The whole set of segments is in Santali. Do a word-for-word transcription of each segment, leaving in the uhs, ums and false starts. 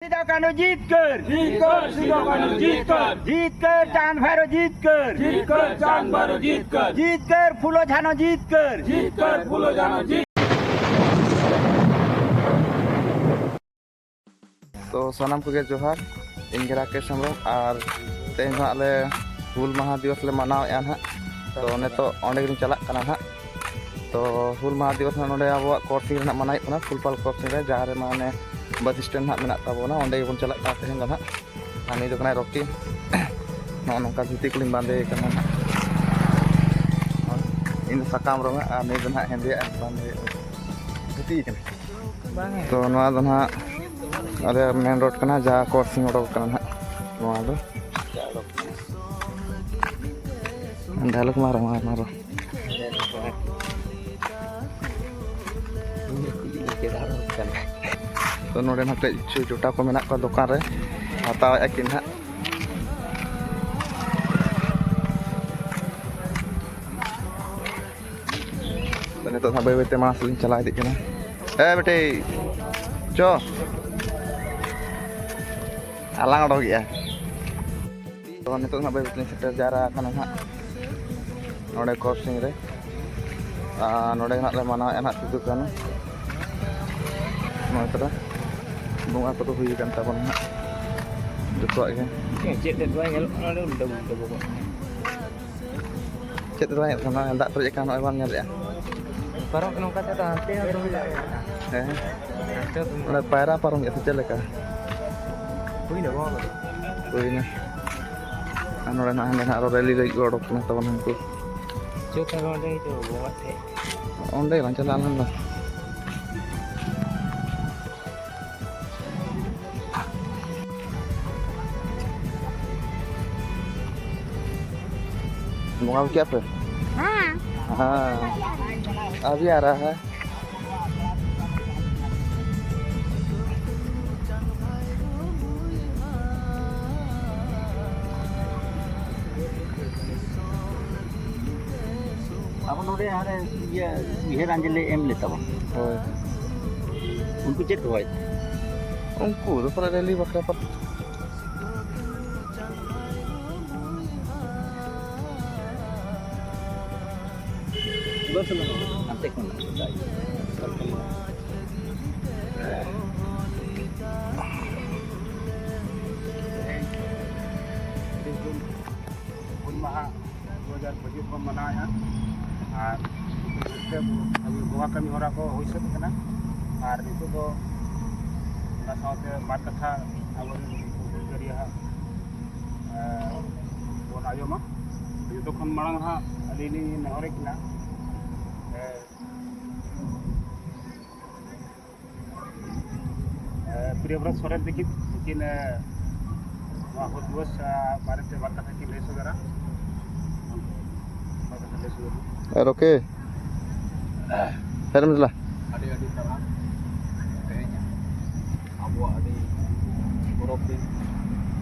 ᱥᱤᱫᱩ ᱠᱟᱹᱱᱦᱩ ᱡᱤᱛᱠᱟᱹᱨ᱾ ᱡᱤᱛᱠᱟᱹᱨ ᱥᱤᱫᱩ ᱠᱟᱹᱱᱦᱩ ᱡᱤᱛᱠᱟᱹᱨ᱾ ᱡᱤᱛᱠᱟᱹᱨ ᱪᱟᱸᱫ ᱵᱷᱟᱭᱨᱳ ᱡᱤᱛᱠᱟᱹᱨ᱾ ᱡᱤᱛᱠᱟᱹᱨ ᱪᱟᱸᱫ ᱵᱷᱟᱭᱨᱳ ᱡᱤᱛᱠᱟᱹᱨ᱾ ᱡᱤᱛᱠᱟᱹᱨ ᱯᱷᱩᱞᱳ ᱡᱷᱟᱱᱳ ᱡᱤᱛᱠᱟᱹᱨ᱾ ᱡᱤᱛᱠᱟᱹᱨ ᱯᱷᱩᱞᱳ ᱡᱷᱟᱱᱳ ᱡᱤᱛᱠᱟᱹᱨ᱾ ᱛᱚ ᱥᱟᱱᱟᱢ ᱠᱚᱜᱮ ᱡᱚᱦᱟᱨ, ᱤᱧ ᱜᱮ ᱨᱟᱠᱮᱥ ᱦᱮᱢᱵᱨᱚᱢ᱾ ᱟᱨ ᱛᱮᱦᱮᱧ ᱫᱚ ᱦᱟᱸᱜ ᱞᱮ ᱦᱩᱞ ᱢᱟᱦᱟ ᱫᱤᱵᱚᱥ ᱞᱮ ᱢᱟᱱᱟᱣᱮᱫᱼᱟ ᱱᱟᱦᱟᱜ᱾ ᱛᱚ ᱱᱤᱛᱚᱜ ᱚᱸᱰᱮ ᱜᱮᱞᱤᱧ ᱪᱟᱞᱟᱜ ᱠᱟᱱᱟ ᱱᱟᱦᱟᱜ᱾ ᱛᱚ ᱦᱩᱞ ᱢᱟᱦᱟ ᱫᱤᱵᱚᱥ ᱱᱟᱦᱟᱜ ᱱᱚᱰᱮ ᱟᱵᱚᱣᱟᱜ ᱠᱚᱨᱥᱤᱝ ᱨᱮ ᱱᱟᱦᱟᱜ ᱢᱟᱱᱟᱣ ᱦᱩᱭᱩᱜ ᱠᱟᱱᱟ, ᱯᱷᱩᱞᱯᱟᱞ ᱠᱚᱨᱥᱤᱝ ᱨᱮ, ᱡᱟᱦᱟᱸ ᱨᱮ ᱢᱟᱱᱮ ᱵᱟᱥ ᱥᱴᱮᱱᱰ ᱱᱟᱦᱟᱜ ᱢᱮᱱᱟᱜ ᱛᱟᱵᱚᱱᱟ, ᱚᱸᱰᱮ ᱜᱮᱵᱚᱱ ᱪᱟᱞᱟᱜ ᱠᱟᱱᱟ ᱛᱮᱦᱮᱧ ᱫᱚ ᱱᱟᱦᱟᱜ᱾ ᱟᱨ ᱱᱩᱭ ᱫᱚ ᱠᱟᱱᱟᱭ ᱨᱚᱠᱤ᱾ ᱱᱚᱜᱼᱚ ᱱᱚᱝᱠᱟ ᱫᱷᱩᱛᱤ ᱠᱚᱞᱤᱧ ᱵᱟᱸᱫᱮ ᱠᱟᱱᱟ ᱱᱟᱦᱟᱜ᱾ ᱤᱧ ᱫᱚ ᱥᱟᱠᱟᱢ ᱨᱚᱝᱟ ᱟᱨ ᱱᱩᱭ ᱫᱚ ᱱᱟᱦᱟᱜ ᱦᱮᱸᱫᱮᱭᱟᱜ ᱵᱟᱸᱫᱮ ᱫᱷᱩᱛᱤ ᱠᱟᱱᱟ᱾ ᱛᱚ ᱱᱚᱣᱟ ᱫᱚ ᱱᱟᱦᱟᱜ ᱟᱞᱮ ᱢᱮᱱ ᱨᱳᱰ ᱠᱟᱱᱟ, ᱡᱟᱦᱟᱸ ᱠᱚᱨᱥᱤᱝ ᱚᱰᱚᱠ ᱠᱟᱱᱟ ᱱᱟᱦᱟᱜ ᱱᱚᱣᱟ ᱫᱚ᱾ ᱰᱟᱭᱞᱚᱜᱽ ᱢᱟᱨᱚ, ᱢᱟᱨᱚ, ᱢᱟᱨᱚ᱾ ᱛᱚ ᱱᱚᱰᱮ ᱱᱟᱦᱟᱜ ᱠᱟᱹᱡ ᱠᱤᱪᱷᱩ ᱡᱚᱴᱟ ᱠᱚ ᱢᱮᱱᱟᱜ ᱠᱚᱣᱟ ᱫᱚᱠᱟᱱ ᱨᱮ, ᱦᱟᱛᱟᱣᱮᱫᱼᱟ ᱠᱤᱱ ᱱᱟᱦᱟᱜ᱾ ᱛᱚ ᱱᱤᱛᱚᱜ ᱫᱚ ᱦᱟᱸᱜ ᱵᱟᱹᱭ ᱵᱟᱹᱭᱛᱮ ᱢᱟᱲᱟᱝ ᱥᱮᱫ ᱞᱤᱧ ᱪᱟᱞᱟᱣ ᱤᱫᱤᱜ ᱠᱟᱱᱟ᱾ ᱮ ᱵᱤᱴᱤ, ᱪᱚ, ᱟᱞᱟᱝ ᱚᱰᱚᱠᱮᱜᱼᱟ᱾ ᱛᱚ ᱱᱤᱛᱚᱜ ᱫᱚ ᱦᱟᱸᱜ ᱵᱟᱹᱭ ᱵᱟᱹᱭ ᱛᱮᱞᱤᱧ ᱥᱮᱴᱮᱨ ᱡᱟᱣᱨᱟ ᱟᱠᱟᱱᱟ ᱦᱟᱸᱜ ᱱᱚᱰᱮ ᱠᱚᱨᱥᱤᱝ ᱨᱮ᱾ ᱟᱨ ᱱᱚᱰᱮ ᱦᱟᱸᱜ ᱞᱮ ᱢᱟᱱᱟᱣᱮᱫᱼᱟ ᱦᱟᱸᱜ ᱥᱤᱫᱩ ᱠᱟᱹᱱᱦᱩ᱾ ᱱᱚᱜᱼᱚᱭ ᱛᱚᱨᱟ ᱵᱚᱸᱜᱟ ᱠᱚᱫᱚ ᱦᱩᱭ ᱟᱠᱟᱱ ᱛᱟᱵᱚᱱᱟ ᱦᱟᱸᱜ ᱡᱚᱛᱚᱣᱟᱜ ᱜᱮ᱾ ᱪᱮᱫ ᱛᱮᱫ ᱵᱟᱭ ᱧᱮᱞᱚᱜ ᱠᱟᱱᱟ, ᱚᱸᱰᱮ ᱰᱟᱹᱵᱩ, ᱰᱟᱹᱵᱩ ᱠᱚᱜ ᱠᱟᱱᱟ᱾ ᱪᱮᱫ ᱨᱮ ᱵᱟᱝ ᱦᱮᱡ ᱠᱟᱱᱟ? ᱫᱟᱜ ᱯᱮᱨᱮᱡ ᱟᱠᱟᱱ, ᱱᱚᱜᱼᱚᱭ ᱵᱟᱢ ᱧᱮᱞᱮᱜᱼᱟ? ᱯᱟᱨᱚᱢ ᱠᱟᱱᱟ ᱚᱱᱠᱟ ᱛᱮᱫᱚ, ᱦᱟᱱᱛᱮ ᱦᱚᱸ ᱫᱚᱢᱮ ᱫᱟᱜ ᱦᱮᱡ ᱠᱟᱱᱟ᱾ ᱦᱮᱸ᱾ ᱦᱟᱱᱛᱮ ᱦᱚᱸ ᱫᱚᱢᱮ ᱚᱸᱰᱮ ᱯᱟᱭᱨᱟ ᱯᱟᱨᱚᱢ ᱦᱩᱭᱩᱜᱼᱟ ᱥᱮ ᱪᱮᱫ ᱞᱮᱠᱟ? ᱦᱩᱭᱱᱟ ᱵᱟᱝ ᱚᱱᱟ ᱫᱚ? ᱦᱩᱭᱱᱟ᱾ ᱟᱨ ᱱᱚᱰᱮ ᱱᱟᱜ ᱦᱟᱸᱰᱮ ᱱᱟᱜ ᱟᱨᱚ ᱨᱮᱞᱤ ᱞᱟᱹᱜᱤᱫ ᱠᱚ ᱚᱰᱚᱠ ᱠᱟᱱᱟ ᱛᱟᱵᱚᱱ ᱩᱱᱠᱩ᱾ ᱪᱚ ᱛᱟᱦᱞᱮ ᱚᱸᱰᱮ ᱜᱮ ᱪᱚ ᱵᱚᱸᱜᱟᱜ ᱴᱷᱮᱡ᱾ ᱚᱸᱰᱮ ᱜᱮᱞᱟᱝ ᱪᱟᱞᱟᱜᱼᱟ ᱟᱞᱟᱝ ᱫᱚ᱾ ᱵᱚᱸᱜᱟ ᱠᱮᱜᱼᱟ ᱯᱮ? हाँ। हाँ। अभी आ रहा है। ᱟᱵᱚ ᱱᱚᱰᱮ ᱦᱟᱱᱮ ᱤᱭᱟᱹ ᱩᱭᱦᱟᱹᱨ ᱟᱸᱡᱞᱤ ᱮᱢ ᱞᱮᱫ ᱛᱟᱵᱚᱱ᱾ ᱦᱳᱭ᱾ ᱩᱱᱠᱩ ᱪᱮᱫ ᱠᱚ ᱦᱚᱦᱚᱭᱮᱫ? ᱩᱱᱠᱩ ᱫᱚ ᱯᱟᱞᱮ ᱨᱮᱞᱤ ᱵᱟᱠᱷᱨᱟ ᱯᱟᱞᱮ᱾ ᱦᱟᱱᱛᱮ ᱠᱷᱚᱱ᱾ ᱦᱩᱞ ᱢᱟᱦᱟ ᱫᱩ ᱦᱟᱡᱟᱨ ᱯᱚᱸᱪᱤᱥ ᱵᱚᱱ ᱢᱟᱱᱟᱣᱮᱫᱼᱟ᱾ ᱟᱨ ᱠᱟᱹᱢᱤ, ᱵᱚᱸᱜᱟ ᱠᱟᱹᱢᱤ ᱦᱚᱨᱟ ᱠᱚ ᱦᱩᱭ ᱥᱟᱹᱛ ᱟᱠᱟᱱᱟ᱾ ᱟᱨ ᱱᱤᱛᱚᱜ ᱫᱚ ᱚᱱᱟ ᱥᱟᱶᱛᱮ ᱵᱟᱨ ᱠᱟᱛᱷᱟ ᱟᱵᱚᱨᱮᱱ ᱦᱩᱞᱜᱟᱹᱨᱤᱭᱟᱹ ᱦᱟᱸᱜ, ᱮ, ᱵᱚᱱ ᱟᱸᱡᱚᱢᱟ᱾ ᱡᱚᱛᱚ ᱠᱷᱚᱱ ᱢᱟᱲᱟᱝ ᱦᱟᱸᱜ ᱟᱹᱞᱤᱧ ᱞᱤᱧ ᱱᱮᱦᱚᱨᱮᱫ ᱠᱤᱱᱟ, ᱮ, ᱮ, ᱯᱨᱤᱭᱚᱵᱨᱚᱛ ᱥᱚᱨᱮᱱ ᱛᱟᱹᱠᱤᱱ, ᱩᱱᱠᱤᱱ, ᱮ, ᱱᱚᱣᱟ ᱦᱩᱞ ᱫᱤᱵᱚᱥ, ᱮ, ᱵᱟᱨᱮᱛᱮ ᱵᱟᱨ ᱠᱟᱛᱷᱟ ᱠᱤᱱ ᱞᱟᱹᱭ ᱥᱚᱫᱚᱨᱟ᱾ ᱵᱟᱨ ᱠᱟᱛᱷᱟ ᱞᱟᱹᱭ ᱥᱚᱫᱚᱨ᱾ ᱟᱨ ᱳᱠᱮ᱾ ᱦᱮᱸ, ᱨᱚᱢᱮᱥ ᱫᱟ᱾ ᱟᱹᱰᱤ ᱟᱹᱰᱤ ᱥᱟᱨᱦᱟᱣ᱾ ᱛᱮᱦᱮᱧ ᱟᱵᱚᱣᱟᱜ ᱟᱹᱰᱤ ᱜᱚᱨᱚᱵᱽ ᱫᱤᱱ,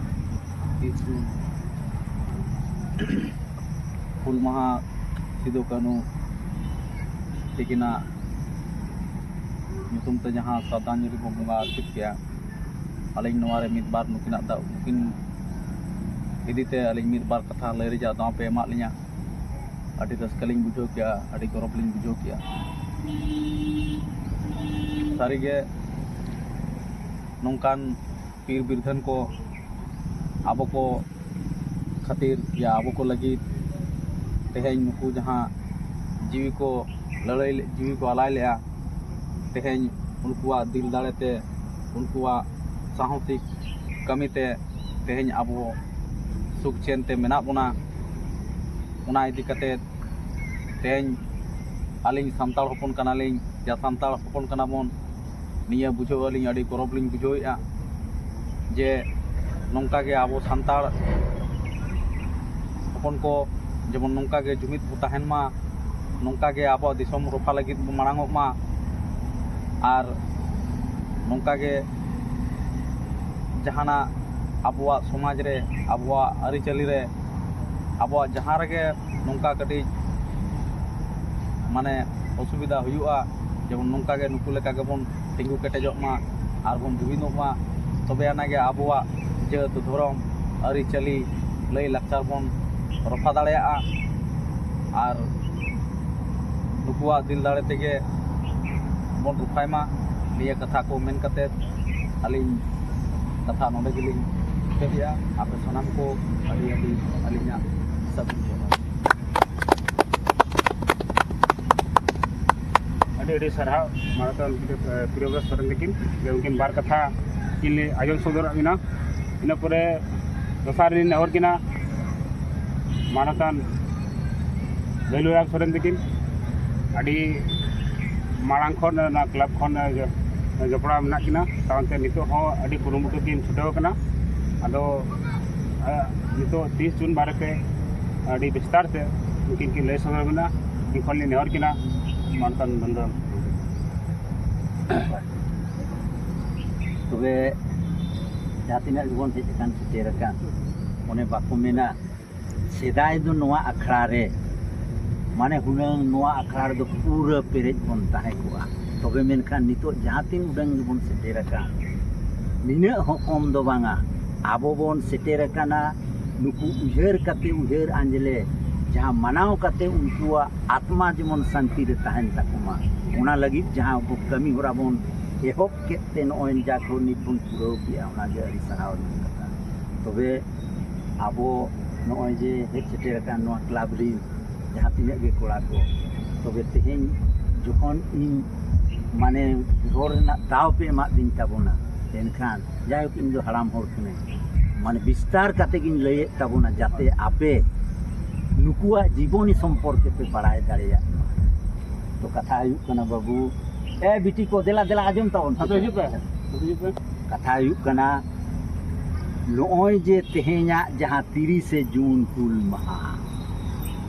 ᱛᱤᱥ ᱡᱩᱱ᱾ ᱦᱩᱞ ᱢᱟᱦᱟ ᱥᱤᱫᱩ ᱠᱟᱹᱱᱦᱩ ᱛᱤᱠᱤᱱᱟᱜ ᱧᱩᱛᱩᱢ ᱛᱮ ᱡᱟᱦᱟᱸ ᱥᱨᱟᱫᱷᱟᱧᱡᱚᱞᱤ ᱵᱚ ᱵᱚᱸᱜᱟ ᱟᱹᱨᱯᱤᱛ ᱠᱮᱜᱼᱟ, ᱟᱹᱞᱤᱧ ᱱᱚᱣᱟ ᱨᱮ ᱢᱤᱫ ᱵᱟᱨ ᱱᱩᱠᱤᱱᱟᱜ ᱫᱟᱜ, ᱱᱩᱠᱤᱱ ᱤᱫᱤ ᱛᱮ ᱟᱹᱞᱤᱧ ᱢᱤᱫ ᱵᱟᱨ ᱠᱟᱛᱷᱟ ᱞᱟᱹᱭ ᱨᱮᱭᱟᱜ ᱫᱟᱣ ᱯᱮ ᱮᱢᱟᱜ ᱞᱤᱧᱟ᱾ ᱟᱹᱰᱤ ᱨᱟᱹᱥᱠᱟᱹ ᱞᱤᱧ ᱵᱩᱡᱷᱟᱹᱣ ᱠᱮᱜᱼᱟ, ᱟᱹᱰᱤ ᱜᱚᱨᱚᱵᱽ ᱞᱤᱧ ᱵᱩᱡᱷᱟᱹᱣ ᱠᱮᱜᱼᱟ᱾ ᱥᱟᱹᱨᱤᱜᱮ ᱱᱚᱝᱠᱟᱱ ᱵᱤᱨ ᱵᱤᱨᱫᱷᱟᱹᱱ ᱠᱚ ᱟᱵᱚ ᱠᱚ ᱠᱷᱟᱹᱛᱤᱨ ᱭᱟ ᱟᱵᱚ ᱠᱚ ᱞᱟᱹᱜᱤᱫ ᱛᱮᱦᱮᱧ ᱱᱩᱠᱩ ᱡᱟᱦᱟᱸ ᱡᱤᱣᱤ ᱠᱚ ᱞᱟᱹᱲᱦᱟᱹᱭ ᱞᱮ-, ᱡᱤᱣᱤ ᱠᱚ ᱟᱞᱟᱭ ᱞᱮᱜᱼᱟ, ᱛᱮᱦᱮᱧ ᱩᱱᱠᱩᱣᱟᱜ ᱫᱤᱞ ᱫᱟᱲᱮ ᱛᱮ, ᱩᱱᱠᱩᱣᱟᱜ ᱥᱟᱦᱚᱥᱤᱠ ᱠᱟᱹᱢᱤ ᱛᱮ ᱛᱮᱦᱮᱧ ᱟᱵᱚ ᱥᱩᱠ ᱪᱮᱱ ᱛᱮ ᱢᱮᱱᱟᱜ ᱵᱚᱱᱟ᱾ ᱚᱱᱟ ᱤᱫᱤ ᱠᱟᱛᱮ ᱛᱮᱦᱮᱧ ᱟᱹᱞᱤᱧ ᱥᱟᱱᱛᱟᱲ ᱦᱚᱯᱚᱱ ᱠᱟᱱᱟᱞᱤᱧ, ᱡᱟ ᱥᱟᱱᱛᱟᱲ ᱦᱚᱯᱚᱱ ᱠᱟᱱᱟ ᱵᱚᱱ, ᱱᱤᱭᱟᱹ ᱵᱩᱡᱷᱟᱹᱣ ᱟᱹᱞᱤᱧ ᱟᱹᱰᱤ ᱜᱚᱨᱚᱵᱽ ᱞᱤᱧ ᱵᱩᱡᱷᱟᱹᱣᱮᱫᱼᱟ ᱡᱮ ᱱᱚᱝᱠᱟ ᱜᱮ ᱟᱵᱚ ᱥᱟᱱᱛᱟᱲ ᱦᱚᱯᱚᱱ ᱠᱚ ᱡᱮᱢᱚᱱ ᱱᱚᱝᱠᱟ ᱜᱮ ᱡᱩᱢᱤᱫ ᱵᱚ ᱛᱟᱦᱮᱱ ᱢᱟ, ᱱᱚᱝᱠᱟ ᱜᱮ ᱟᱵᱚᱣᱟᱜ ᱫᱤᱥᱚᱢ ᱨᱚᱯᱷᱟ ᱞᱟᱹᱜᱤᱫ ᱵᱚ ᱢᱟᱲᱟᱝ ᱚᱜ ᱢᱟ᱾ ᱟᱨ ᱱᱚᱝᱠᱟ ᱜᱮ ᱡᱟᱦᱟᱱᱟᱜ ᱟᱵᱚᱣᱟᱜ ᱥᱚᱢᱟᱡᱽ ᱨᱮ, ᱟᱵᱚᱣᱟᱜ ᱟᱹᱨᱤᱪᱟᱹᱞᱤ ᱨᱮ, ᱟᱵᱚᱣᱟᱜ ᱡᱟᱦᱟᱸ ᱨᱮᱜᱮ ᱱᱚᱝᱠᱟ ᱠᱟᱹᱴᱤᱡ ᱢᱟᱱᱮ ᱚᱥᱩᱵᱤᱫᱷᱟ ᱦᱩᱭᱩᱜᱼᱟ, ᱡᱮᱢᱚᱱ ᱱᱚᱝᱠᱟ ᱜᱮ ᱱᱩᱠᱩ ᱞᱮᱠᱟ ᱜᱮᱵᱚᱱ ᱛᱤᱸᱜᱩ ᱠᱮᱴᱮᱡᱚᱜ ᱢᱟ᱾ ᱟᱨ ᱵᱚᱱ ᱡᱩᱢᱤᱫᱚᱜ ᱢᱟ᱾ ᱛᱚᱵᱮ ᱟᱱᱟᱜ ᱜᱮ ᱟᱵᱚᱣᱟᱜ ᱡᱟᱹᱛ, ᱫᱷᱚᱨᱚᱢ, ᱟᱹᱨᱤᱪᱟᱹᱞᱤ, ᱞᱟᱹᱭ ᱞᱟᱠᱪᱟᱨ ᱵᱚᱱ ᱨᱚᱯᱷᱟ ᱫᱟᱲᱮᱭᱟᱜᱼᱟ᱾ ᱟᱨ ᱱᱩᱠᱩᱣᱟᱜ ᱫᱤᱞ ᱫᱟᱲᱮ ᱛᱮᱜᱮ ᱵᱚᱱ ᱨᱚᱯᱷᱟᱭ ᱢᱟ᱾ ᱱᱤᱭᱟᱹ ᱠᱟᱛᱷᱟ ᱠᱚ ᱢᱮᱱ ᱠᱟᱛᱮ ᱟᱹᱞᱤᱧ ᱠᱟᱛᱷᱟ ᱱᱚᱰᱮ ᱜᱮᱞᱤᱧ ᱢᱩᱪᱟᱹᱫᱮᱜᱼᱟ᱾ ᱟᱯᱮ ᱥᱟᱱᱟᱢ ᱠᱚ ᱟᱹᱰᱤ ᱟᱹᱰᱤ ᱟᱹᱞᱤᱧᱟᱜ ᱥᱟᱹᱜᱩᱱ ᱡᱚᱦᱟᱨ᱾ ᱟᱹᱰᱤ ᱟᱹᱰᱤ ᱥᱟᱨᱦᱟᱣ ᱢᱟᱱᱚᱛᱟᱱ ᱯᱨᱤᱭᱚᱵᱨᱚᱛ ᱥᱚᱨᱮᱱ ᱛᱟᱹᱠᱤᱱ, ᱡᱮ ᱩᱱᱠᱤᱱ ᱵᱟᱨ ᱠᱟᱛᱷᱟ ᱠᱤᱱ ᱞᱟᱹᱭ ᱟᱸᱡᱚᱢ ᱥᱚᱫᱚᱨᱟᱜ ᱵᱤᱱᱟ᱾ ᱤᱱᱟᱹ ᱯᱚᱨᱮ ᱫᱚᱥᱟᱨ ᱨᱮᱞᱤᱧ ᱱᱮᱦᱚᱨ ᱠᱤᱱᱟ ᱢᱟᱱᱚᱛᱟᱱ ᱵᱷᱟᱹᱞᱩᱨᱟᱢ ᱥᱚᱨᱮᱱ ᱛᱟᱹᱠᱤᱱ, ᱟᱹᱰᱤ ᱢᱟᱲᱟᱝ ᱠᱷᱚᱱ ᱚᱱᱟ ᱠᱞᱟᱵᱽ ᱠᱷᱚᱱ ᱡᱚ-, ᱡᱚᱯᱲᱟᱣ ᱢᱮᱱᱟᱜ ᱠᱤᱱᱟ, ᱥᱟᱶᱛᱮ ᱱᱤᱛᱚᱜ ᱦᱚᱸ ᱟᱹᱰᱤ ᱠᱩᱨᱩᱢᱩᱴᱩ ᱠᱤᱱ ᱪᱷᱩᱴᱟᱹᱣ ᱠᱟᱱᱟ᱾ ᱟᱫᱚ, ᱟ, ᱱᱤᱛᱚᱜ ᱛᱤᱥ ᱡᱩᱱ ᱵᱟᱨᱮᱛᱮ ᱟᱹᱰᱤ ᱵᱤᱥᱛᱟᱨ ᱛᱮ ᱩᱱᱠᱤᱱ ᱠᱤᱱ ᱞᱟᱹᱭ ᱥᱚᱫᱚᱨ ᱵᱚᱱᱟ᱾ ᱤᱧ ᱠᱷᱚᱱ ᱞᱤᱧ ᱱᱮᱦᱚᱨ ᱠᱤᱱᱟ ᱢᱟᱱᱚᱛᱟᱱ ᱵᱷᱟᱹᱞᱩᱨᱟᱢ᱾ ᱛᱚᱵᱮ ᱡᱟᱦᱟᱸ ᱛᱤᱱᱟᱹᱜ ᱜᱮᱵᱚᱱ ᱦᱮᱡ ᱟᱠᱟᱱ, ᱥᱮᱴᱮᱨ ᱟᱠᱟᱱ, ᱚᱱᱮ ᱵᱟᱠᱚ ᱢᱮᱱᱟ, ᱥᱮᱫᱟᱭ ᱫᱚ ᱱᱚᱣᱟ ᱟᱠᱷᱲᱟ ᱨᱮ, ᱢᱟᱱᱮ ᱦᱩᱱᱟᱹᱝ ᱱᱚᱣᱟ ᱟᱠᱷᱲᱟ ᱨᱮᱫᱚ ᱯᱩᱨᱟᱹ ᱯᱮᱨᱮᱡ ᱵᱚᱱ ᱛᱟᱦᱮᱸ ᱠᱚᱜᱼᱟ᱾ ᱛᱚᱵᱮ ᱢᱮᱱᱠᱷᱟᱱ ᱱᱤᱛᱚᱜ ᱡᱟᱦᱟᱸ ᱛᱤᱱ ᱩᱰᱟᱹᱝ ᱜᱮᱵᱚᱱ ᱥᱮᱴᱮᱨ ᱟᱠᱟᱱ, ᱱᱤᱱᱟᱹᱜ ᱦᱚᱸ ᱠᱚᱢ ᱫᱚ ᱵᱟᱝᱟ᱾ ᱟᱵᱚ ᱵᱚᱱ ᱥᱮᱴᱮᱨ ᱟᱠᱟᱱᱟ ᱱᱩᱠᱩ ᱩᱭᱦᱟᱹᱨ ᱠᱟᱛᱮ, ᱩᱭᱦᱟᱹᱨ ᱟᱸᱡᱽᱞᱮ ᱡᱟᱦᱟᱸ ᱢᱟᱱᱟᱣ ᱠᱟᱛᱮ ᱩᱱᱠᱩᱣᱟᱜ ᱟᱛᱢᱟ ᱡᱮᱢᱚᱱ ᱥᱟᱱᱛᱤ ᱨᱮ ᱛᱟᱦᱮᱱ ᱛᱟᱠᱚ ᱢᱟ, ᱚᱱᱟ ᱞᱟᱹᱜᱤᱫ ᱡᱟᱦᱟᱸ ᱠᱚ ᱠᱟᱹᱢᱤ ᱦᱚᱨᱟ ᱵᱚᱱ ᱮᱦᱚᱵ ᱠᱮᱫ ᱛᱮ ᱱᱚᱜᱼᱚᱭ ᱡᱟ ᱠᱚ ᱱᱤᱛ ᱵᱚᱱ ᱯᱩᱨᱟᱹᱣ ᱠᱮᱜᱼᱟ, ᱚᱱᱟᱜᱮ ᱟᱹᱰᱤ ᱥᱟᱨᱦᱟᱣ ᱨᱮᱱᱟᱜ ᱠᱟᱛᱷᱟ᱾ ᱛᱚᱵᱮ ᱟᱵᱚ ᱱᱚᱜᱼᱚᱭ ᱡᱮ ᱦᱮᱡ ᱥᱮᱴᱮᱨ ᱟᱠᱟᱱ ᱱᱚᱣᱟ ᱠᱞᱟᱵᱽ ᱨᱤᱱ ᱡᱟᱦᱟᱸ ᱛᱤᱱᱟᱹᱜ ᱜᱮ ᱠᱚᱲᱟ ᱠᱚ, ᱛᱚᱵᱮ ᱛᱮᱦᱮᱧ ᱡᱚᱠᱷᱚᱱ ᱤᱧ ᱢᱟᱱᱮ ᱨᱚᱲ ᱨᱮᱱᱟᱜ ᱫᱟᱣ ᱯᱮ ᱮᱢᱟᱫ ᱫᱤᱧ ᱛᱟᱵᱚᱱᱟ, ᱮᱱᱠᱷᱟᱱ ᱡᱟᱭᱦᱳᱠ, ᱤᱧ ᱫᱚ ᱦᱟᱲᱟᱢ ᱦᱚᱲ ᱠᱟᱹᱱᱟᱹᱧ, ᱢᱟᱱᱮ ᱵᱤᱥᱛᱟᱨ ᱠᱟᱛᱮ ᱜᱤᱧ ᱞᱟᱹᱭᱮᱫ ᱛᱟᱵᱚᱱᱟ, ᱡᱟᱛᱮ ᱟᱯᱮ ᱱᱩᱠᱩᱣᱟᱜ ᱡᱤᱵᱚᱱᱤ ᱥᱚᱢᱯᱚᱨᱠᱮ ᱯᱮ ᱵᱟᱲᱟᱭ ᱫᱟᱲᱮᱭᱟᱜ ᱢᱟ᱾ ᱛᱚ ᱠᱟᱛᱷᱟ ᱦᱩᱭᱩᱜ ᱠᱟᱱᱟ ᱵᱟᱹᱵᱩ, ᱮ ᱵᱤᱴᱤ ᱠᱚ, ᱫᱮᱞᱟ ᱫᱮᱞᱟ ᱟᱸᱡᱚᱢ ᱛᱟᱵᱚᱱ ᱯᱮ᱾ ᱦᱤᱡᱩᱜ ᱯᱮ, ᱦᱤᱡᱩᱜ ᱯᱮ᱾ ᱠᱟᱛᱷᱟ ᱦᱩᱭᱩᱜ ᱠᱟᱱᱟ, ᱱᱚᱜᱼᱚᱭ ᱡᱮ ᱛᱮᱦᱮᱧᱟᱜ ᱡᱟᱦᱟᱸ ᱛᱤᱨᱤᱥᱮ ᱡᱩᱱ ᱦᱩᱞ ᱢᱟᱦᱟ,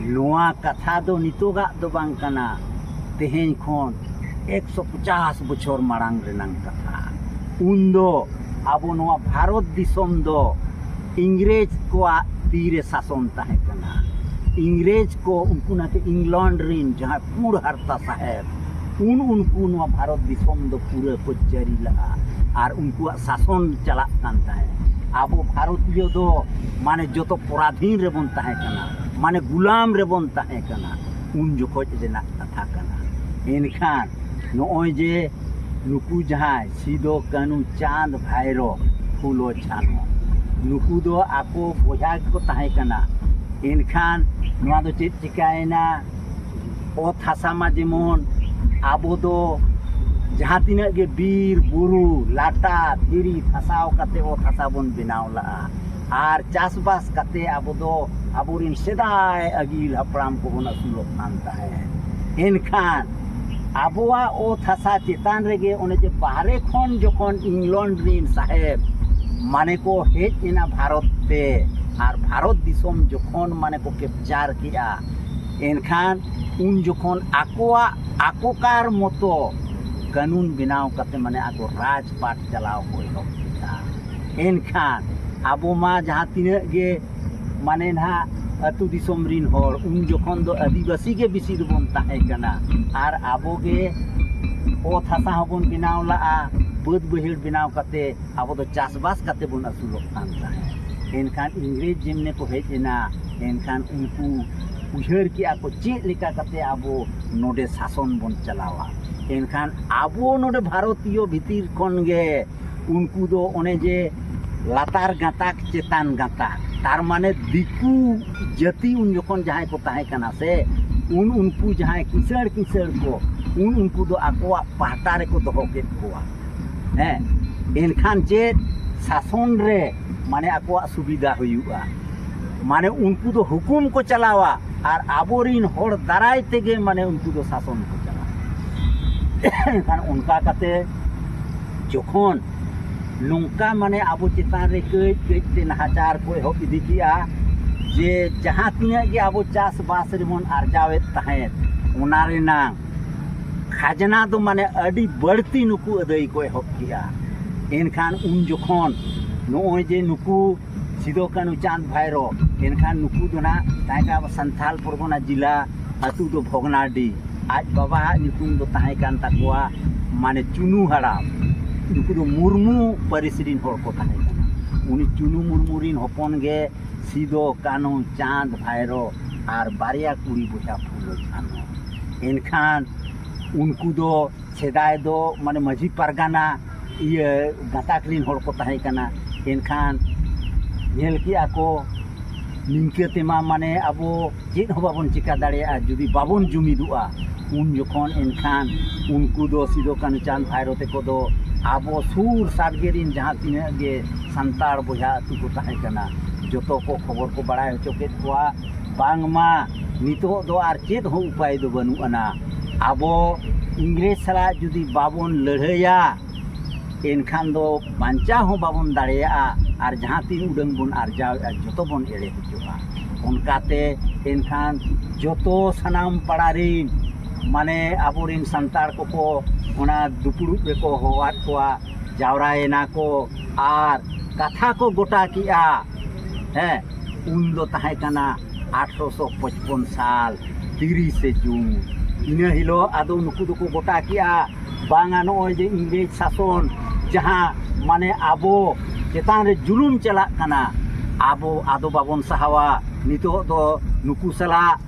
ᱱᱚᱣᱟ ᱠᱟᱛᱷᱟ ᱫᱚ ᱱᱤᱛᱚᱜᱟᱜ ᱫᱚ ᱵᱟᱝ ᱠᱟᱱᱟ, ᱛᱮᱦᱮᱧ ᱠᱷᱚᱱ ᱮᱠᱥᱚ ᱯᱚᱪᱟᱥ ᱵᱚᱪᱷᱚᱨ ᱢᱟᱲᱟᱝ ᱨᱮᱱᱟᱝ ᱠᱟᱛᱷᱟ᱾ ᱩᱱᱫᱚ ᱟᱵᱚ ᱱᱚᱣᱟ ᱵᱷᱟᱨᱚᱛ ᱫᱤᱥᱚᱢ ᱫᱚ ᱤᱝᱨᱮᱡᱽ ᱠᱚᱣᱟᱜ ᱛᱤᱨᱮ ᱥᱟᱥᱚᱱ ᱛᱟᱦᱮᱸ ᱠᱟᱱᱟ᱾ ᱤᱝᱨᱮᱡᱽ ᱠᱚ, ᱩᱱᱠᱩ ᱱᱟᱛᱮ ᱤᱝᱞᱚᱱᱰ ᱨᱤᱱ ᱡᱟᱦᱟᱸᱭ ᱯᱩᱸᱰ ᱦᱟᱨᱛᱟ ᱥᱟᱦᱮᱵᱽ, ᱩᱱ ᱩᱱᱠᱩ ᱱᱚᱣᱟ ᱵᱷᱟᱨᱚᱛ ᱫᱤᱥᱚᱢ ᱫᱚ ᱯᱩᱨᱟᱹ ᱠᱚ ᱡᱟᱹᱨᱤ ᱞᱟᱜᱼᱟ᱾ ᱟᱨ ᱩᱱᱠᱩᱣᱟᱜ ᱥᱟᱥᱚᱱ ᱪᱟᱞᱟᱜ ᱠᱟᱱ ᱛᱟᱦᱮᱸᱫ᱾ ᱟᱵᱚ ᱵᱷᱟᱨᱚᱛᱤᱭᱚ ᱫᱚ ᱢᱟᱱᱮ ᱡᱚᱛᱚ ᱯᱚᱨᱟᱫᱷᱤᱱ ᱨᱮᱵᱚᱱ ᱛᱟᱦᱮᱸ ᱠᱟᱱᱟ, ᱢᱟᱱᱮ ᱜᱩᱞᱟᱢ ᱨᱮᱵᱚᱱ ᱛᱟᱦᱮᱸ ᱠᱟᱱᱟ᱾ ᱩᱱ ᱡᱚᱠᱷᱚᱡ ᱨᱮᱱᱟᱜ ᱠᱟᱛᱷᱟ ᱠᱟᱱᱟ᱾ ᱮᱱᱠᱷᱟᱱ ᱱᱚᱜᱼᱚᱭ ᱡᱮ ᱱᱩᱠᱩ ᱡᱟᱦᱟᱸᱭ ᱥᱤᱫᱚ, ᱠᱟᱹᱱᱩ, ᱪᱟᱸᱫᱽ, ᱵᱷᱟᱭᱨᱚ, ᱯᱷᱩᱞᱚ, ᱡᱷᱟᱱᱚ, ᱱᱩᱠᱩ ᱫᱚ ᱟᱠᱚ ᱵᱚᱭᱦᱟ ᱜᱮᱠᱚ ᱛᱟᱦᱮᱸ ᱠᱟᱱᱟ᱾ ᱮᱱᱠᱷᱟᱱ ᱱᱚᱣᱟ ᱫᱚ ᱪᱮᱫ ᱪᱤᱠᱟᱹᱭᱮᱱᱟ? ᱚᱛ ᱦᱟᱥᱟ ᱢᱟ ᱡᱮᱢᱚᱱ ᱟᱵᱚ ᱫᱚ ᱡᱟᱦᱟᱸ ᱛᱤᱱᱟᱹᱜ ᱜᱮ ᱵᱤᱨ, ᱵᱩᱨᱩ, ᱞᱟᱴᱟ, ᱫᱷᱤᱨᱤ ᱯᱷᱟᱥᱟᱣ ᱠᱟᱛᱮ ᱚᱛ ᱦᱟᱥᱟ ᱵᱚᱱ ᱵᱮᱱᱟᱣ ᱞᱟᱜᱼᱟ᱾ ᱟᱨ ᱪᱟᱥᱵᱟᱥ ᱠᱟᱛᱮ ᱟᱵᱚ ᱫᱚ ᱟᱵᱚᱨᱮᱱ ᱥᱮᱫᱟᱭ ᱟᱹᱜᱤᱞ ᱦᱟᱯᱲᱟᱢ ᱠᱚᱵᱚᱱ ᱟᱹᱥᱩᱞᱚᱜ ᱠᱟᱱ ᱛᱟᱦᱮᱸᱫ᱾ ᱮᱱᱠᱷᱟᱱ ᱟᱵᱚᱣᱟᱜ ᱚᱛ ᱦᱟᱥᱟ ᱪᱮᱛᱟᱱ ᱨᱮᱜᱮ ᱚᱱᱮ ᱡᱮ ᱵᱟᱦᱨᱮ ᱠᱷᱚᱱ ᱡᱚᱠᱷᱚᱱ ᱤᱝᱞᱚᱱᱰ ᱨᱤᱱ ᱥᱟᱦᱮᱵᱽ ᱢᱟᱱᱮ ᱠᱚ ᱦᱮᱡ ᱮᱱᱟ ᱵᱷᱟᱨᱚᱛ ᱛᱮ, ᱟᱨ ᱵᱷᱟᱨᱚᱛ ᱫᱤᱥᱚᱢ ᱡᱚᱠᱷᱚᱱ ᱢᱟᱱᱮ ᱠᱚ ᱠᱮᱯᱪᱟᱨ ᱠᱮᱜᱼᱟ, ᱮᱱᱠᱷᱟᱱ ᱩᱱ ᱡᱚᱠᱷᱚᱱ ᱟᱠᱚᱣᱟᱜ ᱟᱠᱚᱠᱟᱨ ᱢᱚᱛᱚ ᱠᱟᱹᱱᱩᱱ ᱵᱮᱱᱟᱣ ᱠᱟᱛᱮ ᱢᱟᱱᱮ ᱟᱠᱚ ᱨᱟᱡᱽᱯᱟᱴ ᱪᱟᱞᱟᱣ ᱠᱚ ᱮᱦᱚᱵ ᱠᱮᱫᱟ᱾ ᱮᱱᱠᱷᱟᱱ ᱟᱵᱚ ᱢᱟ ᱡᱟᱦᱟᱸ ᱛᱤᱱᱟᱹᱜ ᱜᱮ ᱢᱟᱱᱮ ᱱᱟᱦᱟᱜ ᱟᱹᱛᱩ ᱫᱤᱥᱚᱢ ᱨᱤᱱ ᱦᱚᱲ, ᱩᱱ ᱡᱚᱠᱷᱚᱱ ᱫᱚ ᱟᱹᱫᱤᱵᱟᱹᱥᱤ ᱜᱮ ᱵᱮᱥᱤ ᱫᱚᱵᱚᱱ ᱛᱟᱦᱮᱸ ᱠᱟᱱᱟ᱾ ᱟᱨ ᱟᱵᱚ ᱜᱮ ᱚᱛ ᱦᱟᱥᱟ ᱦᱚᱸᱵᱚᱱ ᱵᱮᱱᱟᱣ ᱞᱟᱜᱼᱟ, ᱵᱟᱹᱫᱽ ᱵᱟᱹᱭᱦᱟᱹᱲ ᱵᱮᱱᱟᱣ ᱠᱟᱛᱮ ᱟᱵᱚ ᱫᱚ ᱪᱟᱥᱵᱟᱥ ᱠᱟᱛᱮ ᱵᱚᱱ ᱟᱹᱥᱩᱞᱚᱜ ᱠᱟᱱ ᱛᱟᱦᱮᱸᱫ᱾ ᱮᱱᱠᱷᱟᱱ ᱤᱝᱨᱮᱡᱽ ᱡᱮᱢᱱᱮ ᱠᱚ ᱦᱮᱡ ᱮᱱᱟ, ᱮᱱᱠᱷᱟᱱ ᱩᱱᱠᱩ ᱩᱭᱦᱟᱹᱨ ᱠᱮᱜᱼᱟ ᱠᱚ ᱪᱮᱫ ᱞᱮᱠᱟ ᱠᱟᱛᱮ ᱟᱵᱚ ᱱᱚᱰᱮ ᱥᱟᱥᱚᱱ ᱵᱚᱱ ᱪᱟᱞᱟᱣᱟ᱾ ᱮᱱᱠᱷᱟᱱ ᱟᱵᱚ ᱱᱚᱰᱮ ᱵᱷᱟᱨᱚᱛᱤᱭᱚ ᱵᱷᱤᱛᱤᱨ ᱠᱷᱚᱱ ᱜᱮ ᱩᱱᱠᱩ ᱫᱚ ᱚᱱᱮ ᱡᱮ ᱞᱟᱛᱟᱨ ᱜᱟᱛᱟᱠ ᱪᱮᱛᱟᱱ ᱜᱟᱛᱟᱠ, ᱛᱟᱨ ᱢᱟᱱᱮ ᱫᱤᱠᱩ ᱡᱟᱹᱛᱤ ᱩᱱ ᱡᱚᱠᱷᱚᱱ ᱡᱟᱦᱟᱸᱭ ᱠᱚ ᱛᱟᱦᱮᱸ ᱠᱟᱱᱟ ᱥᱮ, ᱩᱱ ᱩᱱᱠᱩ ᱡᱟᱦᱟᱸᱭ ᱠᱤᱥᱟᱹᱬ ᱠᱤᱥᱟᱹᱬ ᱠᱚ, ᱩᱱ ᱩᱱᱠᱩ ᱫᱚ ᱟᱠᱚᱣᱟᱜ ᱯᱟᱦᱴᱟ ᱨᱮᱠᱚ ᱫᱚᱦᱚ ᱠᱮᱫ ᱠᱚᱣᱟ᱾ ᱦᱮᱸ, ᱮᱱᱠᱷᱟᱱ ᱪᱮᱫ ᱥᱟᱥᱚᱱ ᱨᱮ ᱢᱟᱱᱮ ᱟᱠᱚᱣᱟᱜ ᱥᱩᱵᱤᱫᱷᱟ ᱦᱩᱭᱩᱜᱼᱟ, ᱢᱟᱱᱮ ᱩᱱᱠᱩ ᱫᱚ ᱦᱩᱠᱩᱢ ᱠᱚ ᱪᱟᱞᱟᱣᱟ ᱟᱨ ᱟᱵᱚᱨᱤᱱ ᱦᱚᱲ ᱫᱟᱨᱟᱭ ᱛᱮᱜᱮ ᱢᱟᱱᱮ ᱩᱱᱠᱩ ᱫᱚ ᱥᱟᱥᱚᱱ ᱠᱚ ᱪᱟᱞᱟᱣᱟ᱾ ᱮᱱᱠᱷᱟᱱ ᱚᱱᱠᱟ ᱠᱟᱛᱮ ᱡᱚᱠᱷᱚᱱ ᱱᱚᱝᱠᱟ ᱢᱟᱱᱮ ᱟᱵᱚ ᱪᱮᱛᱟᱱ ᱨᱮ ᱠᱟᱹᱡ ᱠᱟᱹᱡ ᱛᱮ ᱱᱟᱦᱟᱪᱟᱨ ᱠᱚ ᱮᱦᱚᱵ ᱤᱫᱤ ᱠᱮᱜᱼᱟ, ᱡᱮ ᱡᱟᱦᱟᱸ ᱛᱤᱱᱟᱹᱜ ᱜᱮ ᱟᱵᱚ ᱪᱟᱥᱵᱟᱥ ᱨᱮᱵᱚᱱ ᱟᱨᱡᱟᱣᱮᱫ ᱛᱟᱦᱮᱸᱫ, ᱚᱱᱟ ᱨᱮᱱᱟᱝ ᱠᱷᱟᱡᱽᱱᱟ ᱫᱚ ᱢᱟᱱᱮ ᱟᱹᱰᱤ ᱵᱟᱹᱲᱛᱤ ᱱᱩᱠᱩ ᱟᱹᱫᱟᱹᱭ ᱠᱚ ᱮᱦᱚᱵ ᱠᱮᱜᱼᱟ᱾ ᱮᱱᱠᱷᱟᱱ ᱩᱱ ᱡᱚᱠᱷᱚᱱ ᱱᱚᱜᱼᱚᱭ ᱡᱮ ᱱᱩᱠᱩ ᱥᱤᱫᱚ, ᱠᱟᱹᱱᱩ, ᱪᱟᱸᱫᱽ, ᱵᱷᱟᱭᱨᱚ, ᱮᱱᱠᱷᱟᱱ ᱱᱩᱠᱩ ᱫᱚ ᱱᱟᱜ ᱛᱟᱦᱮᱸ ᱠᱟᱱᱟ ᱟᱵᱚ ᱥᱟᱱᱛᱷᱟᱞ ᱯᱚᱨᱜᱚᱱᱟ ᱡᱮᱞᱟ, ᱟᱹᱛᱩ ᱫᱚ ᱵᱷᱚᱜᱽᱱᱟᱰᱤ᱾ ᱟᱡ ᱵᱟᱵᱟᱣᱟᱜ ᱧᱩᱛᱩᱢ ᱫᱚ ᱛᱟᱦᱮᱸ ᱠᱟᱱ ᱛᱟᱠᱚᱣᱟ ᱢᱟᱱᱮ ᱪᱩᱱᱩ ᱦᱟᱲᱟᱢ᱾ ᱱᱩᱠᱩ ᱫᱚ ᱢᱩᱨᱢᱩ ᱯᱟᱹᱨᱤᱥ ᱨᱤᱱ ᱦᱚᱲ ᱠᱚ ᱛᱟᱦᱮᱸ ᱠᱟᱱᱟ᱾ ᱩᱱᱤ ᱪᱩᱱᱩ ᱢᱩᱨᱢᱩ ᱨᱤᱱ ᱦᱚᱯᱚᱱ ᱜᱮ ᱥᱤᱫᱚ, ᱠᱟᱹᱱᱦᱩ, ᱪᱟᱸᱫᱽ, ᱵᱷᱟᱭᱨᱚ ᱟᱨ ᱵᱟᱨᱭᱟ ᱠᱩᱲᱤ ᱵᱚᱭᱦᱟ ᱯᱷᱩᱞᱚ, ᱡᱷᱟᱱᱚ᱾ ᱮᱱᱠᱷᱟᱱ ᱩᱱᱠᱩ ᱫᱚ ᱥᱮᱫᱟᱭ ᱫᱚ ᱢᱟᱱᱮ ᱢᱟᱹᱡᱷᱤ ᱯᱟᱨᱜᱟᱱᱟ ᱤᱭᱟᱹ ᱜᱟᱛᱟᱠ ᱨᱤᱱ ᱦᱚᱲ ᱠᱚ ᱛᱟᱦᱮᱸ ᱠᱟᱱᱟ᱾ ᱮᱱᱠᱷᱟᱱ ᱧᱮᱞ ᱠᱮᱜᱼᱟ ᱠᱚ, ᱱᱤᱝᱠᱟᱹ ᱛᱮᱢᱟ ᱢᱟᱱᱮ ᱟᱵᱚ ᱪᱮᱫ ᱦᱚᱸ ᱵᱟᱵᱚᱱ ᱪᱤᱠᱟ ᱫᱟᱲᱮᱭᱟᱜᱼᱟ ᱡᱩᱫᱤ ᱵᱟᱵᱚᱱ ᱡᱩᱢᱤᱫᱚᱜᱼᱟ᱾ ᱩᱱ ᱡᱚᱠᱷᱚᱱ ᱮᱱᱠᱷᱟᱱ ᱩᱱᱠᱩ ᱫᱚ ᱥᱤᱫᱚ, ᱠᱟᱹᱱᱦᱩ, ᱪᱟᱸᱫᱽ, ᱵᱷᱟᱭᱨᱚ ᱛᱮᱠᱚ ᱫᱚ ᱟᱵᱚ ᱥᱩᱨ ᱥᱟᱰᱜᱮ ᱨᱤᱱ ᱡᱟᱦᱟᱸ ᱛᱤᱱᱟᱹᱜ ᱜᱮ ᱥᱟᱱᱛᱟᱲ ᱵᱚᱭᱦᱟ ᱟᱹᱛᱩ ᱠᱚ ᱛᱟᱦᱮᱸ ᱠᱟᱱᱟ, ᱡᱚᱛᱚ ᱠᱚ ᱠᱷᱚᱵᱚᱨ ᱠᱚ ᱵᱟᱲᱟᱭ ᱦᱚᱪᱚ ᱠᱮᱫ ᱠᱚᱣᱟ, ᱵᱟᱝᱢᱟ ᱱᱤᱛᱚᱜ ᱫᱚ ᱟᱨ ᱪᱮᱫ ᱦᱚᱸ ᱩᱯᱟᱭ ᱫᱚ ᱵᱟᱹᱱᱩᱜ ᱟᱱᱟ᱾ ᱟᱵᱚ ᱤᱝᱨᱮᱡᱽ ᱥᱟᱞᱟᱜ ᱡᱩᱫᱤ ᱵᱟᱵᱚᱱ ᱞᱟᱹᱲᱦᱟᱹᱭᱟ, ᱮᱱᱠᱷᱟᱱ ᱫᱚ ᱵᱟᱧᱪᱟᱣ ᱦᱚᱸ ᱵᱟᱵᱚᱱ ᱫᱟᱲᱮᱭᱟᱜᱼᱟ, ᱟᱨ ᱡᱟᱦᱟᱸ ᱛᱤᱱ ᱩᱰᱟᱹᱝ ᱵᱚᱱ ᱟᱨᱡᱟᱣᱮᱫᱼᱟ, ᱡᱚᱛᱚ ᱵᱚᱱ ᱮᱲᱮ ᱦᱚᱪᱚᱜᱼᱟ᱾ ᱚᱱᱠᱟᱛᱮ ᱮᱱᱠᱷᱟᱱ ᱡᱚᱛᱚ ᱥᱟᱱᱟᱢ ᱯᱟᱲᱟ ᱨᱤᱱ, ᱢᱟᱱᱮ ᱟᱵᱚᱨᱤᱱ ᱥᱟᱱᱛᱟᱲ ᱠᱚᱠᱚ ᱚᱱᱟ ᱫᱩᱯᱲᱩᱵ ᱨᱮᱠᱚ ᱦᱚᱦᱚᱣᱟᱫ ᱠᱚᱣᱟ, ᱡᱟᱣᱨᱟᱭᱮᱱᱟ ᱠᱚ ᱟᱨ ᱠᱟᱛᱷᱟ ᱠᱚ ᱜᱚᱴᱟ ᱠᱮᱜᱼᱟ᱾ ᱦᱮᱸ, ᱩᱱ ᱫᱚ ᱛᱟᱦᱮᱸ ᱠᱟᱱᱟ ᱟᱴᱷᱨᱚᱥᱚ ᱯᱚᱪᱯᱚᱱ ᱥᱟᱞ ᱛᱤᱨᱤᱥᱮ ᱡᱩᱱ᱾ ᱤᱱᱟᱹ ᱦᱤᱞᱳᱜ ᱟᱫᱚ ᱱᱩᱠᱩ ᱫᱚᱠᱚ ᱜᱚᱴᱟ ᱠᱮᱜᱼᱟ, ᱵᱟᱝᱟ, ᱱᱚᱜᱼᱚᱭ ᱡᱮ ᱤᱝᱨᱮᱡᱽ ᱥᱟᱥᱚᱱ ᱡᱟᱦᱟᱸ ᱢᱟᱱᱮ ᱟᱵᱚ ᱪᱮᱛᱟᱱ ᱨᱮ ᱡᱩᱞᱩᱢ ᱪᱟᱞᱟᱜ ᱠᱟᱱᱟ, ᱟᱵᱚ ᱟᱫᱚ ᱵᱟᱵᱚᱱ ᱥᱟᱦᱟᱣᱟ᱾ ᱱᱤᱛᱚᱜ ᱫᱚ ᱱᱩᱠᱩ ᱥᱟᱞᱟᱜ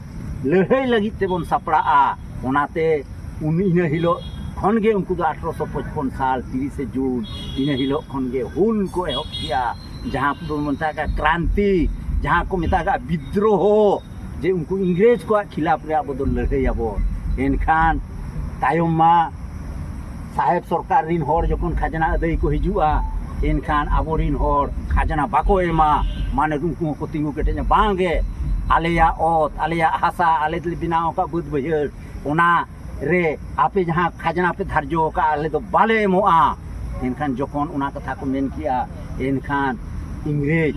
ᱞᱟᱹᱲᱦᱟᱹᱭ ᱞᱟᱹᱜᱤᱫ ᱛᱮᱵᱚᱱ ᱥᱟᱯᱲᱟᱜᱼᱟ᱾ ᱚᱱᱟᱛᱮ ᱩᱱ ᱤᱱᱟᱹ ᱦᱤᱞᱳᱜ ᱠᱷᱚᱱ ᱜᱮ ᱩᱱᱠᱩ ᱫᱚ ᱟᱴᱷᱨᱚᱥᱚ ᱯᱚᱪᱯᱚᱱ ᱥᱟᱞ ᱛᱤᱨᱤᱥᱮ ᱡᱩᱱ, ᱤᱱᱟᱹ ᱦᱤᱞᱳᱜ ᱠᱷᱚᱱ ᱜᱮ ᱦᱩᱞ ᱠᱚ ᱮᱦᱚᱵ ᱠᱮᱜᱼᱟ, ᱡᱟᱦᱟᱸ ᱠᱚ ᱢᱮᱛᱟᱜ ᱠᱟᱱᱟ ᱠᱨᱟᱱᱛᱤ, ᱡᱟᱦᱟᱸ ᱠᱚ ᱢᱮᱛᱟᱜ ᱠᱟᱱᱟ ᱵᱤᱫᱽᱨᱳᱦᱚ, ᱡᱮ ᱩᱱᱠᱩ ᱤᱝᱨᱮᱡᱽ ᱠᱚᱣᱟᱜ ᱠᱷᱤᱞᱟᱯ ᱨᱮ ᱟᱵᱚ ᱫᱚ ᱞᱟᱹᱲᱦᱟᱹᱭᱟᱵᱚ᱾ ᱮᱱᱠᱷᱟᱱ ᱛᱟᱭᱚᱢ ᱢᱟ ᱥᱟᱦᱮᱵᱽ ᱥᱚᱨᱠᱟᱨ ᱨᱤᱱ ᱦᱚᱲ ᱡᱚᱠᱷᱚᱱ ᱠᱷᱟᱡᱽᱱᱟ ᱟᱹᱫᱟᱹᱭ ᱠᱚ ᱦᱤᱡᱩᱜᱼᱟ, ᱮᱱᱠᱷᱟᱱ ᱟᱵᱚᱨᱤᱱ ᱦᱚᱲ ᱠᱷᱟᱡᱽᱱᱟ ᱵᱟᱠᱚ ᱮᱢᱟ, ᱢᱟᱱᱮ ᱩᱱᱠᱩ ᱦᱚᱸᱠᱚ ᱛᱤᱸᱜᱩ ᱠᱮᱴᱮᱡᱟ, ᱵᱟᱝ ᱜᱮ, ᱟᱞᱮᱭᱟᱜ ᱚᱛ, ᱟᱞᱮᱭᱟᱜ ᱦᱟᱥᱟ, ᱟᱞᱮ ᱛᱮᱞᱮ ᱵᱮᱱᱟᱣ ᱟᱠᱟᱫ ᱵᱟᱹᱫᱽ ᱵᱟᱹᱭᱦᱟᱹᱲ, ᱚᱱᱟ ᱨᱮ ᱟᱯᱮ ᱡᱟᱦᱟᱸ ᱠᱷᱟᱡᱽᱱᱟ ᱯᱮ ᱫᱷᱟᱨᱡᱚ ᱟᱠᱟᱫᱼᱟ, ᱟᱞᱮ ᱫᱚ ᱵᱟᱞᱮ ᱮᱢᱚᱜᱼᱟ᱾ ᱮᱱᱠᱷᱟᱱ ᱡᱚᱠᱷᱚᱱ ᱚᱱᱟ ᱠᱟᱛᱷᱟ ᱠᱚ ᱢᱮᱱ ᱠᱮᱜᱼᱟ, ᱮᱱᱠᱷᱟᱱ ᱤᱝᱨᱮᱡᱽ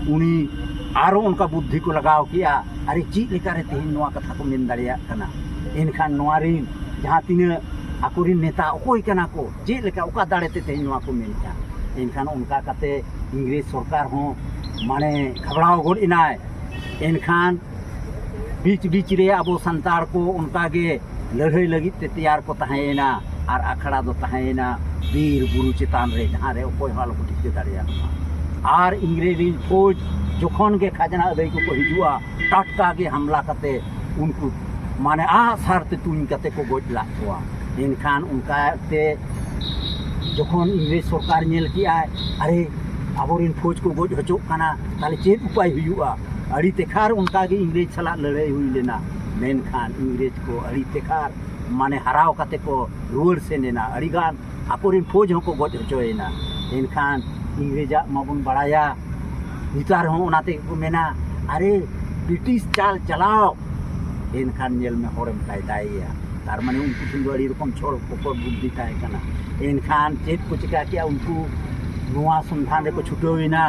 ᱩᱱᱤ ᱟᱨᱚ ᱚᱱᱠᱟ ᱵᱩᱫᱽᱫᱷᱤ ᱠᱚ ᱞᱟᱜᱟᱣ ᱠᱮᱜᱼᱟ, ᱟᱨᱮ ᱪᱮᱫ ᱞᱮᱠᱟᱨᱮ ᱛᱮᱦᱮᱧ ᱱᱚᱣᱟ ᱠᱟᱛᱷᱟ ᱠᱚ ᱢᱮᱱ ᱫᱟᱲᱮᱭᱟᱜ ᱠᱟᱱᱟ? ᱮᱱᱠᱷᱟᱱ ᱱᱚᱣᱟ ᱨᱤᱱ ᱡᱟᱦᱟᱸ ᱛᱤᱱᱟᱹᱜ ᱟᱠᱚᱨᱤᱱ ᱱᱮᱛᱟ ᱚᱠᱚᱭ ᱠᱟᱱᱟ ᱠᱚ, ᱪᱮᱫ ᱞᱮᱠᱟ, ᱚᱠᱟ ᱫᱟᱲᱮ ᱛᱮ ᱛᱮᱦᱮᱧ ᱱᱚᱣᱟ ᱠᱚ ᱢᱮᱱᱮᱜᱼᱟ? ᱮᱱᱠᱷᱟᱱ ᱚᱱᱠᱟ ᱠᱟᱛᱮ ᱤᱝᱨᱮᱡᱽ ᱥᱚᱨᱠᱟᱨ ᱦᱚᱸ ᱢᱟᱱᱮ ᱜᱷᱟᱵᱲᱟᱣ ᱜᱚᱫ ᱮᱱᱟᱭ᱾ ᱮᱱᱠᱷᱟᱱ ᱵᱤᱪ ᱵᱤᱪ ᱨᱮ ᱟᱵᱚ ᱥᱟᱱᱛᱟᱲ ᱠᱚ ᱚᱱᱠᱟ ᱜᱮ ᱞᱟᱹᱲᱦᱟᱹᱭ ᱞᱟᱹᱜᱤᱫ ᱛᱮ ᱛᱮᱭᱟᱨ ᱠᱚ ᱛᱟᱦᱮᱸᱭᱮᱱᱟ᱾ ᱟᱨ ᱟᱠᱷᱲᱟ ᱫᱚ ᱛᱟᱦᱮᱸᱭᱮᱱᱟ ᱵᱤᱨ ᱵᱩᱨᱩ ᱪᱮᱛᱟᱱ ᱨᱮ, ᱡᱟᱦᱟᱸ ᱨᱮ ᱚᱠᱚᱭ ᱦᱚᱸ ᱟᱞᱚ ᱠᱚ ᱴᱷᱤᱠᱟᱹ ᱫᱟᱲᱮᱭᱟᱜ ᱢᱟ᱾ ᱟᱨ ᱤᱝᱨᱮᱡᱽ ᱨᱤᱱ ᱯᱷᱳᱡᱽ ᱡᱚᱠᱷᱚᱱ ᱜᱮ ᱠᱷᱟᱡᱽᱱᱟ ᱟᱹᱫᱟᱹᱭ ᱠᱚᱠᱚ ᱦᱤᱡᱩᱜᱼᱟ, ᱴᱟᱴᱠᱟ ᱜᱮ ᱦᱟᱢᱞᱟ ᱠᱟᱛᱮ ᱩᱱᱠᱩ ᱢᱟᱱᱮ ᱟᱜ ᱥᱟᱨ ᱛᱮ ᱛᱩᱧ ᱠᱟᱛᱮ ᱠᱚ ᱜᱚᱡ ᱞᱟᱜ ᱠᱚᱣᱟ᱾ ᱮᱱᱠᱷᱟᱱ ᱚᱱᱠᱟᱛᱮ ᱡᱚᱠᱷᱚᱱ ᱤᱝᱨᱮᱡᱽ ᱥᱚᱨᱠᱟᱨ ᱧᱮᱞ ᱠᱮᱜᱼᱟᱭ, ᱟᱨᱮ, ᱟᱵᱚᱨᱮᱱ ᱯᱷᱳᱡᱽ ᱠᱚ ᱜᱚᱡ ᱦᱚᱪᱚᱜ ᱠᱟᱱᱟ, ᱛᱟᱦᱞᱮ ᱪᱮᱫ ᱩᱯᱟᱭ ᱦᱩᱭᱩᱜᱼᱟ? ᱟᱹᱰᱤ ᱛᱮᱠᱷᱟᱨ ᱚᱱᱠᱟ ᱜᱮ ᱤᱝᱨᱮᱡᱽ ᱥᱟᱞᱟᱜ ᱞᱟᱹᱲᱦᱟᱹᱭ ᱦᱩᱭ ᱞᱮᱱᱟ᱾ ᱢᱮᱱᱠᱷᱟᱱ ᱤᱝᱨᱮᱡᱽ ᱠᱚ ᱟᱹᱰᱤ ᱛᱮᱠᱷᱟᱨ, ᱢᱟᱱᱮ ᱦᱟᱨᱟᱣ ᱠᱟᱛᱮ ᱠᱚ ᱨᱩᱣᱟᱹᱲ ᱥᱮᱱ ᱮᱱᱟ᱾ ᱟᱹᱰᱤᱜᱟᱱ ᱟᱠᱚᱨᱮᱱ ᱯᱷᱳᱡᱽ ᱦᱚᱸᱠᱚ ᱜᱚᱡ ᱦᱚᱪᱚᱭᱮᱱᱟ᱾ ᱮᱱᱠᱷᱟᱱ ᱤᱝᱨᱮᱡᱟᱜ ᱢᱟᱵᱚᱱ ᱵᱟᱲᱟᱭᱟ, ᱱᱮᱛᱟᱨ ᱦᱚᱸ ᱚᱱᱟ ᱛᱮᱜᱮ ᱠᱚ ᱢᱮᱱᱟ, ᱟᱨᱮ, ᱵᱨᱤᱴᱤᱥ ᱪᱟᱞ ᱪᱟᱞᱟᱣ᱾ ᱮᱱᱠᱷᱟᱱ ᱧᱮᱞ ᱢᱮ, ᱦᱚᱲᱮᱢ ᱠᱟᱭᱫᱟᱭᱮᱭᱟ᱾ ᱛᱟᱨ ᱢᱟᱱᱮ ᱩᱱᱠᱩ ᱴᱷᱮᱱ ᱫᱚ ᱟᱹᱰᱤ ᱨᱚᱠᱚᱢ ᱪᱷᱚᱞ ᱠᱚᱠᱚ ᱵᱩᱫᱽᱫᱷᱤ ᱛᱟᱦᱮᱸ ᱠᱟᱱᱟ᱾ ᱮᱱᱠᱷᱟᱱ ᱪᱮᱫ ᱠᱚ ᱪᱤᱠᱟ ᱠᱮᱜᱼᱟ? ᱩᱱᱠᱩ ᱱᱚᱣᱟ ᱥᱚᱱᱫᱷᱟᱱ ᱨᱮᱠᱚ ᱪᱷᱩᱴᱟᱹᱣ ᱮᱱᱟ᱾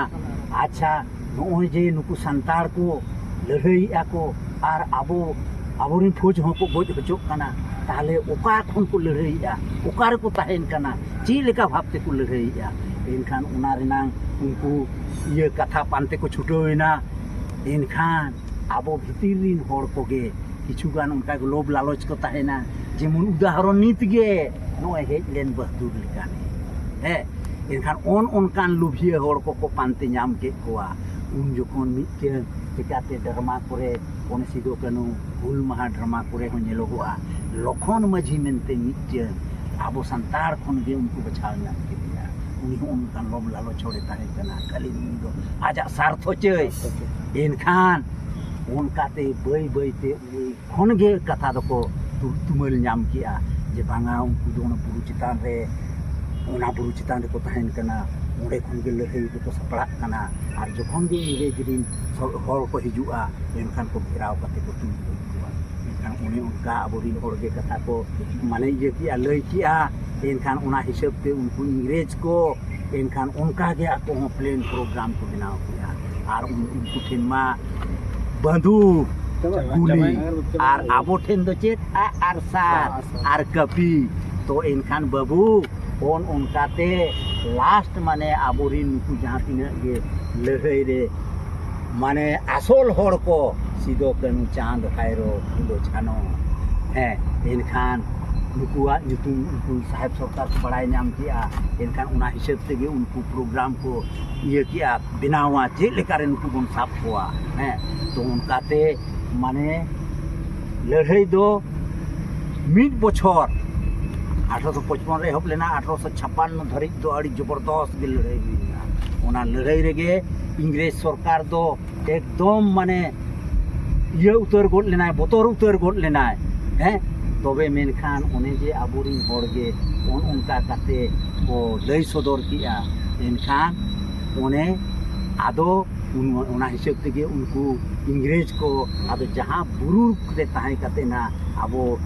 ᱟᱪᱪᱷᱟ, ᱱᱚᱜᱼᱚᱭ ᱡᱮ ᱱᱩᱠᱩ ᱥᱟᱱᱛᱟᱲ ᱠᱚ ᱞᱟᱹᱲᱦᱟᱹᱭᱮᱜᱼᱟ ᱠᱚ ᱟᱨ ᱟᱵᱚ, ᱟᱵᱚᱨᱮᱱ ᱯᱷᱳᱡᱽ ᱦᱚᱸᱠᱚ ᱜᱚᱡ ᱦᱚᱪᱚᱜ ᱠᱟᱱᱟ, ᱛᱟᱦᱞᱮ ᱚᱠᱟ ᱠᱷᱚᱱ ᱠᱚ ᱞᱟᱹᱲᱦᱟᱹᱭᱮᱜᱼᱟ? ᱚᱠᱟ ᱨᱮᱠᱚ ᱛᱟᱦᱮᱱ ᱠᱟᱱᱟ? ᱪᱮᱫ ᱞᱮᱠᱟ ᱵᱷᱟᱵᱽ ᱛᱮᱠᱚ ᱞᱟᱹᱲᱦᱟᱹᱭᱮᱜᱼᱟ? ᱮᱱᱠᱷᱟᱱ ᱚᱱᱟ ᱨᱮᱱᱟᱝ ᱩᱱᱠᱩ ᱤᱭᱟᱹ ᱠᱟᱛᱷᱟ ᱯᱟᱱᱛᱮ ᱠᱚ ᱪᱷᱩᱴᱟᱹᱣ ᱮᱱᱟ᱾ ᱮᱱᱠᱷᱟᱱ ᱟᱵᱚ ᱵᱷᱤᱛᱤᱨ ᱨᱤᱱ ᱦᱚᱲ ᱠᱚᱜᱮ ᱠᱤᱪᱷᱩ ᱜᱟᱱ ᱚᱱᱠᱟ ᱜᱮ ᱞᱳᱵᱷ ᱞᱟᱞᱚᱪ ᱠᱚ ᱛᱟᱦᱮᱱᱟ᱾ ᱡᱮᱢᱚᱱ ᱩᱫᱟᱦᱚᱨᱚᱱ ᱱᱤᱛ ᱜᱮ ᱱᱚᱜᱼᱚᱭ ᱦᱮᱡ ᱞᱮᱱ ᱵᱟᱦᱫᱩᱨ ᱞᱮᱠᱟᱱ᱾ ᱦᱮᱸ, ᱮᱱᱠᱷᱟᱱ ᱚᱱ ᱚᱱᱠᱟᱱ ᱞᱩᱵᱷᱤᱭᱟᱹ ᱦᱚᱲ ᱠᱚᱠᱚ ᱯᱟᱱᱛᱮ ᱧᱟᱢ ᱠᱮᱫ ᱠᱚᱣᱟ᱾ ᱩᱱ ᱡᱚᱠᱷᱚᱱ ᱢᱤᱫᱴᱟᱹᱝ ᱪᱮᱠᱟᱛᱮ ᱰᱨᱟᱢᱟ ᱠᱚᱨᱮ, ᱚᱱᱮ ᱥᱤᱫᱩ ᱠᱟᱹᱱᱦᱩ ᱦᱩᱞ ᱢᱟᱦᱟ ᱰᱨᱟᱢᱟ ᱠᱚᱨᱮ ᱦᱚᱸ ᱧᱮᱞᱚᱜᱚᱜᱼᱟ, ᱞᱚᱠᱷᱚᱱ ᱢᱟᱹᱡᱷᱤ ᱢᱮᱱᱛᱮ ᱢᱤᱫᱴᱟᱹᱝ ᱟᱵᱚ ᱥᱟᱱᱛᱟᱲ ᱠᱷᱚᱱ ᱜᱮ ᱩᱱᱠᱩ ᱵᱟᱪᱷᱟᱣ ᱧᱟᱢ ᱠᱮᱫᱮᱭᱟ᱾ ᱩᱱᱤ ᱦᱚᱸ ᱚᱱᱠᱟᱱ ᱞᱳᱵᱷ ᱞᱟᱞᱚᱪ ᱦᱚᱲᱮ ᱛᱟᱦᱮᱸ ᱠᱟᱱᱟ, ᱠᱷᱟᱹᱞᱤ ᱩᱱᱤ ᱫᱚ ᱟᱡᱟᱜ ᱥᱟᱨᱛᱷᱚ ᱪᱟᱹᱭ᱾ ᱮᱱᱠᱷᱟᱱ ᱚᱱᱠᱟᱛᱮ ᱵᱟᱹᱭ ᱵᱟᱹᱭᱛᱮ ᱩᱱᱤ ᱠᱷᱚᱱ ᱜᱮ ᱠᱟᱛᱷᱟ ᱫᱚᱠᱚ ᱛᱩ-, ᱛᱩᱢᱟᱹᱞ ᱧᱟᱢ ᱠᱮᱜᱼᱟ ᱡᱮ ᱵᱟᱝᱟ, ᱩᱱᱠᱩ ᱫᱚ ᱚᱱᱟ ᱵᱩᱨᱩ ᱪᱮᱛᱟᱱ ᱨᱮ, ᱚᱱᱟ ᱵᱩᱨᱩ ᱪᱮᱛᱟᱱ ᱨᱮᱠᱚ ᱛᱟᱦᱮᱱ ᱠᱟᱱᱟ, ᱚᱸᱰᱮ ᱠᱷᱚᱱ ᱜᱮ ᱞᱟᱹᱲᱦᱟᱹᱭ ᱫᱚᱠᱚ ᱥᱟᱯᱲᱟᱜ ᱠᱟᱱᱟ᱾ ᱟᱨ ᱡᱚᱠᱷᱚᱱ ᱜᱮ ᱤᱝᱨᱮᱡᱽ ᱨᱤᱱ ᱥᱚ-, ᱦᱚᱲ ᱠᱚ ᱦᱤᱡᱩᱜᱼᱟ, ᱮᱱᱠᱷᱟᱱ ᱠᱚ ᱜᱷᱮᱨᱟᱣ ᱠᱟᱛᱮ ᱠᱚ ᱛᱩᱧ ᱜᱚᱡ ᱠᱚᱣᱟ᱾ ᱮᱱᱠᱷᱟᱱ ᱚᱱᱮ ᱚᱱᱠᱟ ᱟᱵᱚᱨᱤᱱ ᱦᱚᱲ ᱜᱮ ᱠᱟᱛᱷᱟ ᱠᱚ ᱢᱟᱱᱮ ᱤᱭᱟᱹ ᱠᱮᱜᱼᱟ, ᱞᱟᱹᱭ ᱠᱮᱜᱼᱟ᱾ ᱮᱱᱠᱷᱟᱱ ᱚᱱᱟ ᱦᱤᱥᱟᱹᱵ ᱛᱮ ᱩᱱᱠᱩ ᱤᱝᱨᱮᱡᱽ ᱠᱚ, ᱮᱱᱠᱷᱟᱱ ᱚᱱᱠᱟ ᱜᱮ ᱟᱠᱚ ᱦᱚᱸ ᱯᱞᱮᱱ ᱯᱨᱳᱜᱨᱟᱢ ᱠᱚ ᱵᱮᱱᱟᱣ ᱠᱮᱜᱼᱟ᱾ ᱟᱨ ᱩᱱ-, ᱩᱱᱠᱩ ᱴᱷᱮᱱ ᱢᱟ ᱵᱟᱹᱫᱩᱠ, ᱪᱟᱵᱟᱭ, ᱜᱩᱞᱤ, ᱪᱟᱵᱟᱭ, ᱪᱟᱵᱟᱭ᱾ ᱟᱨ ᱟᱵᱚ ᱴᱷᱮᱱ ᱫᱚ ᱪᱮᱫ? ᱟᱜ ᱟᱨ ᱥᱟᱨ ᱟᱨ ᱥᱟᱨ᱾ ᱟᱨ ᱠᱟᱹᱯᱤ᱾ ᱛᱚ ᱮᱱᱠᱷᱟᱱ ᱵᱟᱹᱵᱩ, ᱚᱱ ᱚᱱᱠᱟᱛᱮ ᱞᱟᱥᱴ ᱢᱟᱱᱮ ᱟᱵᱚᱨᱤᱱ ᱱᱩᱠᱩ ᱡᱟᱦᱟᱸ ᱛᱤᱱᱟᱹᱜ ᱜᱮ ᱞᱟᱹᱲᱦᱟᱹᱭ ᱨᱮ ᱢᱟᱱᱮ ᱟᱥᱚᱞ ᱦᱚᱲ ᱠᱚ ᱥᱤᱫᱚ ᱠᱟᱹᱱᱦᱩ ᱪᱟᱸᱫ ᱵᱷᱟᱭᱨᱳ ᱯᱷᱩᱞᱳ ᱡᱷᱟᱱᱚ᱾ ᱦᱮᱸ, ᱮᱱᱠᱷᱟᱱ ᱱᱩᱠᱩᱣᱟᱜ ᱧᱩᱛᱩᱢ ᱩᱱᱠᱩ ᱥᱟᱦᱮᱵᱽ ᱥᱚᱨᱠᱟᱨ ᱠᱚ ᱵᱟᱲᱟᱭ ᱧᱟᱢ ᱠᱮᱜᱼᱟ᱾ ᱮᱱᱠᱷᱟᱱ ᱚᱱᱟ ᱦᱤᱥᱟᱹᱵ ᱛᱮᱜᱮ ᱩᱱᱠᱩ ᱯᱨᱳᱜᱨᱟᱢ ᱠᱚ ᱤᱭᱟᱹ ᱠᱮᱜᱼᱟ, ᱵᱮᱱᱟᱣᱟ, ᱪᱮᱫ ᱞᱮᱠᱟᱨᱮ ᱱᱩᱠᱩ ᱵᱚᱱ ᱥᱟᱵ ᱠᱚᱣᱟ᱾ ᱦᱮᱸ, ᱛᱚ ᱚᱱᱠᱟᱛᱮ ᱢᱟᱱᱮ ᱞᱟᱹᱲᱦᱟᱹᱭ ᱫᱚ ᱢᱤᱫ ᱵᱚᱪᱷᱚᱨ, ᱟᱴᱷᱨᱚᱥᱚ ᱯᱚᱪᱯᱚᱱ ᱨᱮ ᱮᱦᱚᱵ ᱞᱮᱱᱟ, ᱟᱴᱷᱨᱚᱥᱚ ᱪᱷᱟᱯᱟᱱᱱᱚ ᱫᱷᱟᱹᱨᱤᱡ ᱫᱚ ᱟᱹᱰᱤ ᱡᱚᱵᱚᱨᱫᱚᱥᱛ ᱜᱮ ᱞᱟᱹᱲᱦᱟᱹᱭ ᱦᱩᱭ ᱞᱮᱱᱟ᱾ ᱚᱱᱟ ᱞᱟᱹᱲᱦᱟᱹᱭ ᱨᱮᱜᱮ ᱤᱝᱨᱮᱡᱽ ᱥᱚᱨᱠᱟᱨ ᱫᱚ ᱮᱠᱫᱚᱢ ᱢᱟᱱᱮ ᱤᱭᱟᱹ ᱩᱛᱟᱹᱨ ᱜᱚᱫ ᱞᱮᱱᱟᱭ, ᱵᱚᱛᱚᱨ ᱩᱛᱟᱹᱨ ᱜᱚᱫ ᱞᱮᱱᱟᱭ᱾ ᱦᱮᱸ, ᱛᱚᱵᱮ ᱢᱮᱱᱠᱷᱟᱱ ᱚᱱᱮ ᱡᱮ ᱟᱵᱚᱨᱤᱱ ᱦᱚᱲ ᱜᱮ ᱚᱱ ᱚᱱᱠᱟ ᱠᱟᱛᱮ ᱠᱚ ᱞᱟᱹᱭ ᱥᱚᱫᱚᱨ ᱠᱮᱜᱼᱟ, ᱮᱱᱠᱷᱟᱱ ᱚᱱᱮ ᱟᱫᱚ ᱩᱱ-, ᱚᱱᱟ ᱦᱤᱥᱟᱹᱵ ᱛᱮᱜᱮ ᱩᱱᱠᱩ ᱤᱝᱨᱮᱡᱽ ᱠᱚ ᱟᱫᱚ ᱡᱟᱦᱟᱸ ᱵᱩᱨᱩ ᱨᱮ ᱛᱟᱦᱮᱸ ᱠᱟᱛᱮ ᱱᱟ ᱟᱵᱚ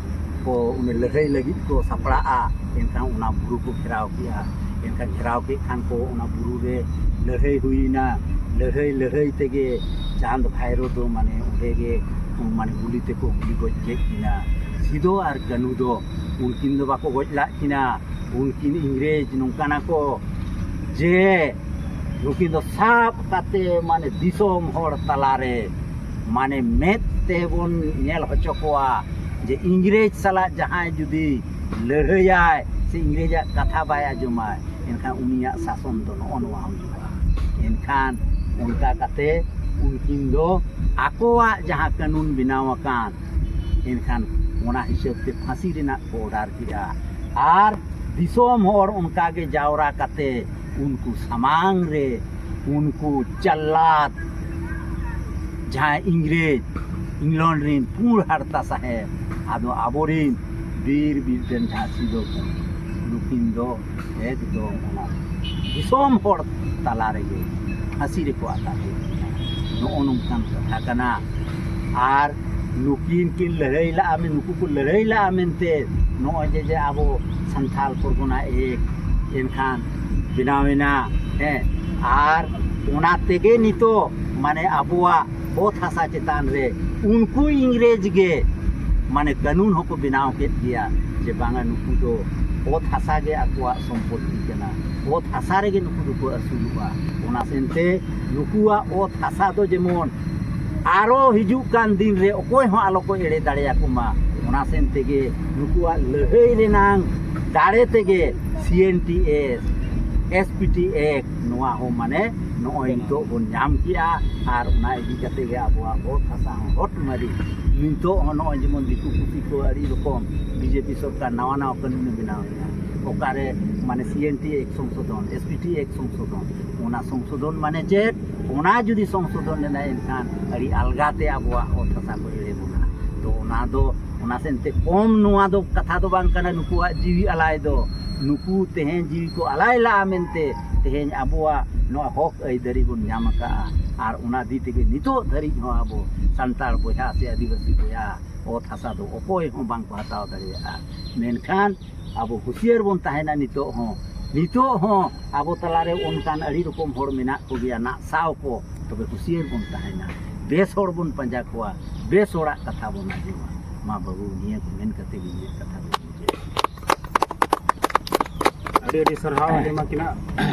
ᱠᱚ ᱚᱱᱮ ᱞᱟᱹᱲᱦᱟᱹᱭ ᱞᱟᱹᱜᱤᱫ ᱠᱚ ᱥᱟᱯᱲᱟᱜᱼᱟ, ᱮᱱᱠᱷᱟᱱ ᱚᱱᱟ ᱵᱩᱨᱩ ᱠᱚ ᱜᱷᱮᱨᱟᱣ ᱠᱮᱜᱼᱟ᱾ ᱮᱱᱠᱷᱟᱱ ᱜᱷᱮᱨᱟᱣ ᱠᱮᱫ ᱠᱷᱟᱱ ᱠᱚ ᱚᱱᱟ ᱵᱩᱨᱩ ᱨᱮ ᱞᱟᱹᱲᱦᱟᱹᱭ ᱦᱩᱭᱮᱱᱟ᱾ ᱞᱟᱹᱲᱦᱟᱹᱭ ᱞᱟᱹᱲᱦᱟᱹᱭ ᱛᱮᱜᱮ ᱪᱟᱸᱫᱽ ᱵᱷᱟᱭᱨᱳ ᱫᱚ ᱢᱟᱱᱮ ᱚᱸᱰᱮ ᱜᱮ ᱢᱟᱱᱮ ᱜᱩᱞᱤ ᱛᱮᱠᱚ ᱜᱩᱞᱤ ᱜᱚᱡ ᱠᱮᱫ ᱠᱤᱱᱟ᱾ ᱥᱤᱫᱚ ᱟᱨ ᱠᱟᱹᱱᱩ ᱫᱚ ᱩᱱᱠᱤᱱ ᱫᱚ ᱵᱟᱠᱚ ᱜᱚᱡ ᱞᱟᱜ ᱠᱤᱱᱟ᱾ ᱩᱱᱠᱤᱱ ᱤᱝᱨᱮᱡᱽ ᱱᱚᱝᱠᱟᱱᱟ ᱠᱚ ᱡᱮ ᱱᱩᱠᱤᱱ ᱫᱚ ᱥᱟᱵ ᱠᱟᱛᱮ ᱢᱟᱱᱮ ᱫᱤᱥᱚᱢ ᱦᱚᱲ ᱛᱟᱞᱟᱨᱮ ᱢᱟᱱᱮ ᱢᱮᱫ ᱛᱮᱵᱚᱱ ᱧᱮᱞ ᱦᱚᱪᱚ ᱠᱚᱣᱟ ᱡᱮ ᱤᱝᱨᱮᱡᱽ ᱥᱟᱞᱟᱜ ᱡᱟᱦᱟᱸᱭ ᱡᱩᱫᱤ ᱞᱟᱹᱲᱦᱟᱹᱭᱟᱭ ᱥᱮ ᱤᱝᱨᱮᱡᱟᱜ ᱠᱟᱛᱷᱟ ᱵᱟᱭ ᱟᱸᱡᱚᱢᱟᱭ, ᱮᱱᱠᱷᱟᱱ ᱩᱱᱤᱭᱟᱜ ᱥᱟᱥᱚᱱ ᱫᱚ ᱱᱚᱜᱼᱚ ᱱᱚᱣᱟ ᱦᱩᱭᱩᱜᱼᱟ᱾ ᱮᱱᱠᱷᱟᱱ ᱚᱱᱠᱟ ᱠᱟᱛᱮ ᱩᱱᱠᱤᱱ ᱫᱚ ᱟᱠᱚᱣᱟᱜ ᱡᱟᱦᱟᱸ ᱠᱟᱹᱱᱩᱱ ᱵᱮᱱᱟᱣ ᱟᱠᱟᱱ, ᱮᱱᱠᱷᱟᱱ ᱚᱱᱟ ᱦᱤᱥᱟᱹᱵ ᱛᱮ ᱯᱷᱟᱸᱥᱤ ᱨᱮᱱᱟᱜ ᱠᱚ ᱚᱰᱟᱨ ᱠᱮᱜᱼᱟ᱾ ᱟᱨ ᱫᱤᱥᱚᱢ ᱦᱚᱲ ᱚᱱᱠᱟ ᱜᱮ ᱡᱟᱣᱨᱟ ᱠᱟᱛᱮ ᱩᱱᱠᱩ ᱥᱟᱢᱟᱝ ᱨᱮ ᱩᱱᱠᱩ ᱪᱟᱞᱞᱟᱫ ᱡᱟᱦᱟᱸᱭ ᱤᱝᱨᱮᱡᱽ, ᱤᱝᱞᱚᱱᱰ ᱨᱤᱱ ᱯᱩᱸᱰ ᱦᱟᱨᱛᱟ ᱥᱟᱦᱮᱵᱽ, ᱟᱫᱚ ᱟᱵᱚᱨᱤᱱ ᱵᱤᱨ ᱵᱤᱨ ᱨᱮᱱ ᱡᱟᱦᱟᱸ ᱥᱤᱫᱚ ᱠᱟᱹᱱᱦᱩ, ᱱᱩᱠᱤᱱ ᱫᱚ ᱮᱠᱫᱚᱢ ᱚᱱᱟ ᱫᱤᱥᱚᱢ ᱦᱚᱲ ᱛᱟᱞᱟ ᱨᱮᱜᱮ ᱯᱷᱟᱸᱥᱤ ᱨᱮᱠᱚ ᱟᱠᱟ ᱠᱮᱫ ᱠᱤᱱᱟ᱾ ᱱᱚᱜᱼᱚ ᱱᱚᱝᱠᱟᱱ ᱠᱟᱛᱷᱟ ᱠᱟᱱᱟ᱾ ᱟᱨ ᱱᱩᱠᱤᱱ ᱠᱤᱱ ᱞᱟᱹᱲᱦᱟᱹᱭ ᱞᱟᱜᱼᱟ ᱢᱮ-, ᱱᱩᱠᱩ ᱠᱚ ᱞᱟᱹᱲᱦᱟᱹᱭ ᱞᱟᱜᱼᱟ ᱢᱮᱱᱛᱮ ᱱᱚᱜᱼᱚᱭ ᱡᱮ, ᱡᱮ ᱟᱵᱚ ᱥᱟᱱᱛᱷᱟᱞ ᱯᱚᱨᱜᱚᱱᱟ ᱮᱠ ᱮᱱᱠᱷᱟᱱ ᱵᱮᱱᱟᱣᱮᱱᱟ᱾ ᱦᱮᱸ, ᱟᱨ ᱚᱱᱟ ᱛᱮᱜᱮ ᱱᱤᱛᱚᱜ ᱢᱟᱱᱮ ᱟᱵᱚᱣᱟᱜ ᱚᱛ ᱦᱟᱥᱟ ᱪᱮᱛᱟᱱ ᱨᱮ ᱩᱱᱠᱩ ᱤᱝᱨᱮᱡᱽ ᱜᱮ ᱢᱟᱱᱮ ᱠᱟᱹᱱᱩᱱ ᱦᱚᱸᱠᱚ ᱵᱮᱱᱟᱣ ᱠᱮᱫ ᱜᱮᱭᱟ ᱡᱮ ᱵᱟᱝᱟ ᱱᱩᱠᱩ ᱫᱚ ᱚᱛ ᱦᱟᱥᱟ ᱜᱮ ᱟᱠᱚᱣᱟᱜ ᱥᱚᱢᱯᱚᱛᱛᱤ ᱠᱟᱱᱟ, ᱚᱛ ᱦᱟᱥᱟ ᱨᱮᱜᱮ ᱱᱩᱠᱩ ᱫᱚᱠᱚ ᱟᱹᱥᱩᱞᱚᱜᱼᱟ᱾ ᱚᱱᱟ ᱥᱮᱱᱛᱮ ᱱᱩᱠᱩᱣᱟᱜ ᱚᱛ ᱦᱟᱥᱟ ᱫᱚ ᱡᱮᱢᱚᱱ ᱟᱨᱚ ᱦᱤᱡᱩᱜ ᱠᱟᱱ ᱫᱤᱱ ᱨᱮ ᱚᱠᱚᱭ ᱦᱚᱸ ᱟᱞᱚ ᱠᱚ ᱮᱲᱮ ᱫᱟᱲᱮᱭᱟᱠᱚ ᱢᱟ, ᱚᱱᱟ ᱥᱮᱱ ᱛᱮᱜᱮ ᱱᱩᱠᱩᱣᱟᱜ ᱞᱟᱹᱲᱦᱟᱹᱭ ᱨᱮᱱᱟᱝ ᱫᱟᱲᱮ ᱛᱮᱜᱮ C N T S, S P T act ᱱᱚᱣᱟ ᱦᱚᱸ ᱢᱟᱱᱮ ᱱᱚᱜᱼᱚᱭ ᱱᱤᱛᱚᱜ ᱵᱚᱱ ᱧᱟᱢ ᱠᱮᱜᱼᱟ᱾ ᱟᱨ ᱚᱱᱟ ᱤᱫᱤ ᱠᱟᱛᱮ ᱜᱮ ᱟᱵᱚᱣᱟᱜ ᱚᱛ ᱦᱟᱥᱟ ᱦᱚᱸ ᱦᱚᱴ ᱢᱟᱹᱨᱤ ᱱᱤᱛᱚᱜ ᱦᱚᱸ ᱱᱚᱜᱼᱚᱭ ᱡᱮᱢᱚᱱ ᱫᱤᱠᱩ ᱯᱩᱥᱤ ᱠᱚ ᱟᱹᱰᱤ ᱨᱚᱠᱚᱢ ᱵᱤ ᱡᱮ ᱯᱤ ᱥᱚᱨᱠᱟᱨ ᱱᱟᱣᱟ ᱱᱟᱣᱟ ᱠᱟᱹᱱᱩᱱᱮ ᱵᱮᱱᱟᱣᱮᱫᱼᱟ, ᱚᱠᱟᱨᱮ ᱢᱟᱱᱮ ᱥᱤ ᱮᱱ ᱴᱤ ᱮᱠᱴ ᱥᱚᱝᱥᱳᱫᱷᱚᱱ, ᱮᱥ ᱯᱤ ᱴᱤ ᱮᱠᱴ ᱥᱚᱝᱥᱳᱫᱷᱚᱱ, ᱚᱱᱟ ᱥᱚᱝᱥᱳᱫᱷᱚᱱ ᱢᱟᱱᱮ ᱪᱮᱫ? ᱚᱱᱟ ᱡᱩᱫᱤ ᱥᱚᱝᱥᱳᱫᱷᱚᱱ ᱞᱮᱱᱟ ᱮᱱᱠᱷᱟᱱ ᱟᱹᱰᱤ ᱟᱞᱜᱟ ᱛᱮ ᱟᱵᱚᱣᱟᱜ ᱚᱛ ᱦᱟᱥᱟ ᱠᱚ ᱮᱲᱮ ᱵᱚᱱᱟ᱾ ᱛᱚ ᱚᱱᱟ ᱫᱚ ᱚᱱᱟ ᱥᱮᱱᱛᱮ ᱠᱚᱢ ᱱᱚᱣᱟ ᱫᱚ ᱠᱟᱛᱷᱟ ᱫᱚ ᱵᱟᱝ ᱠᱟᱱᱟ, ᱱᱩᱠᱩᱣᱟᱜ ᱡᱤᱣᱤ ᱟᱞᱟᱭ ᱫᱚ, ᱱᱩᱠᱩ ᱛᱮᱦᱮᱧ ᱡᱤᱣᱤ ᱠᱚ ᱟᱞᱟᱭ ᱞᱟᱜᱼᱟ ᱢᱮᱱᱛᱮ ᱛᱮᱦᱮᱧ ᱟᱵᱚᱣᱟᱜ ᱱᱚᱣᱟ ᱦᱚᱠ ᱟᱹᱭᱫᱟᱹᱨᱤ ᱵᱚᱱ ᱧᱟᱢ ᱟᱠᱟᱜᱼᱟ᱾ ᱟᱨ ᱚᱱᱟ ᱤᱫᱤ ᱛᱮᱜᱮ ᱱᱤᱛᱚᱜ ᱫᱷᱟᱹᱨᱤᱡ ᱦᱚᱸ ᱟᱵᱚ ᱥᱟᱱᱛᱟᱲ ᱵᱚᱭᱦᱟ ᱥᱮ ᱟᱹᱫᱤᱵᱟᱹᱥᱤ ᱵᱚᱭᱦᱟ ᱚᱛ ᱦᱟᱥᱟ ᱫᱚ ᱚᱠᱚᱭ ᱦᱚᱸ ᱵᱟᱝ ᱠᱚ ᱦᱟᱛᱟᱣ ᱫᱟᱲᱮᱭᱟᱜᱼᱟ᱾ ᱢᱮᱱᱠᱷᱟᱱ ᱟᱵᱚ ᱦᱩᱸᱥᱤᱭᱟᱹᱨ ᱵᱚᱱ ᱛᱟᱦᱮᱱᱟ ᱱᱤᱛᱚᱜ ᱦᱚᱸ, ᱱᱤᱛᱚᱜ ᱦᱚᱸ ᱟᱵᱚ ᱛᱟᱞᱟᱨᱮ ᱚᱱᱠᱟᱱ ᱟᱹᱰᱤ ᱨᱚᱠᱚᱢ ᱦᱚᱲ ᱢᱮᱱᱟᱜ ᱠᱚᱜᱮᱭᱟ ᱱᱟᱜᱥᱟᱣ ᱠᱚ, ᱛᱚᱵᱮ ᱦᱩᱸᱥᱤᱭᱟᱹᱨ ᱵᱚᱱ ᱛᱟᱦᱮᱱᱟ, ᱵᱮᱥ ᱦᱚᱲ ᱵᱚᱱ ᱯᱟᱸᱡᱟ ᱠᱚᱣᱟ, ᱵᱮᱥ ᱦᱚᱲᱟᱜ ᱠᱟᱛᱷᱟ ᱵᱚᱱ ᱟᱸᱡᱚᱢᱟ᱾ ᱢᱟ ᱵᱟᱹᱵᱩ, ᱱᱤᱭᱟᱹ ᱠᱚ ᱢᱮᱱ ᱠᱟᱛᱮ ᱜᱮ ᱤᱧᱟᱹᱜ ᱠᱟᱛᱷᱟ ᱫᱚᱧ ᱢᱩᱪᱟᱹᱫ᱾ ᱟᱹᱰᱤ ᱟᱹᱰᱤ ᱥᱟᱨᱦᱟᱣ ᱟᱹᱞᱤᱧ ᱢᱟ ᱠᱤᱱᱟᱜ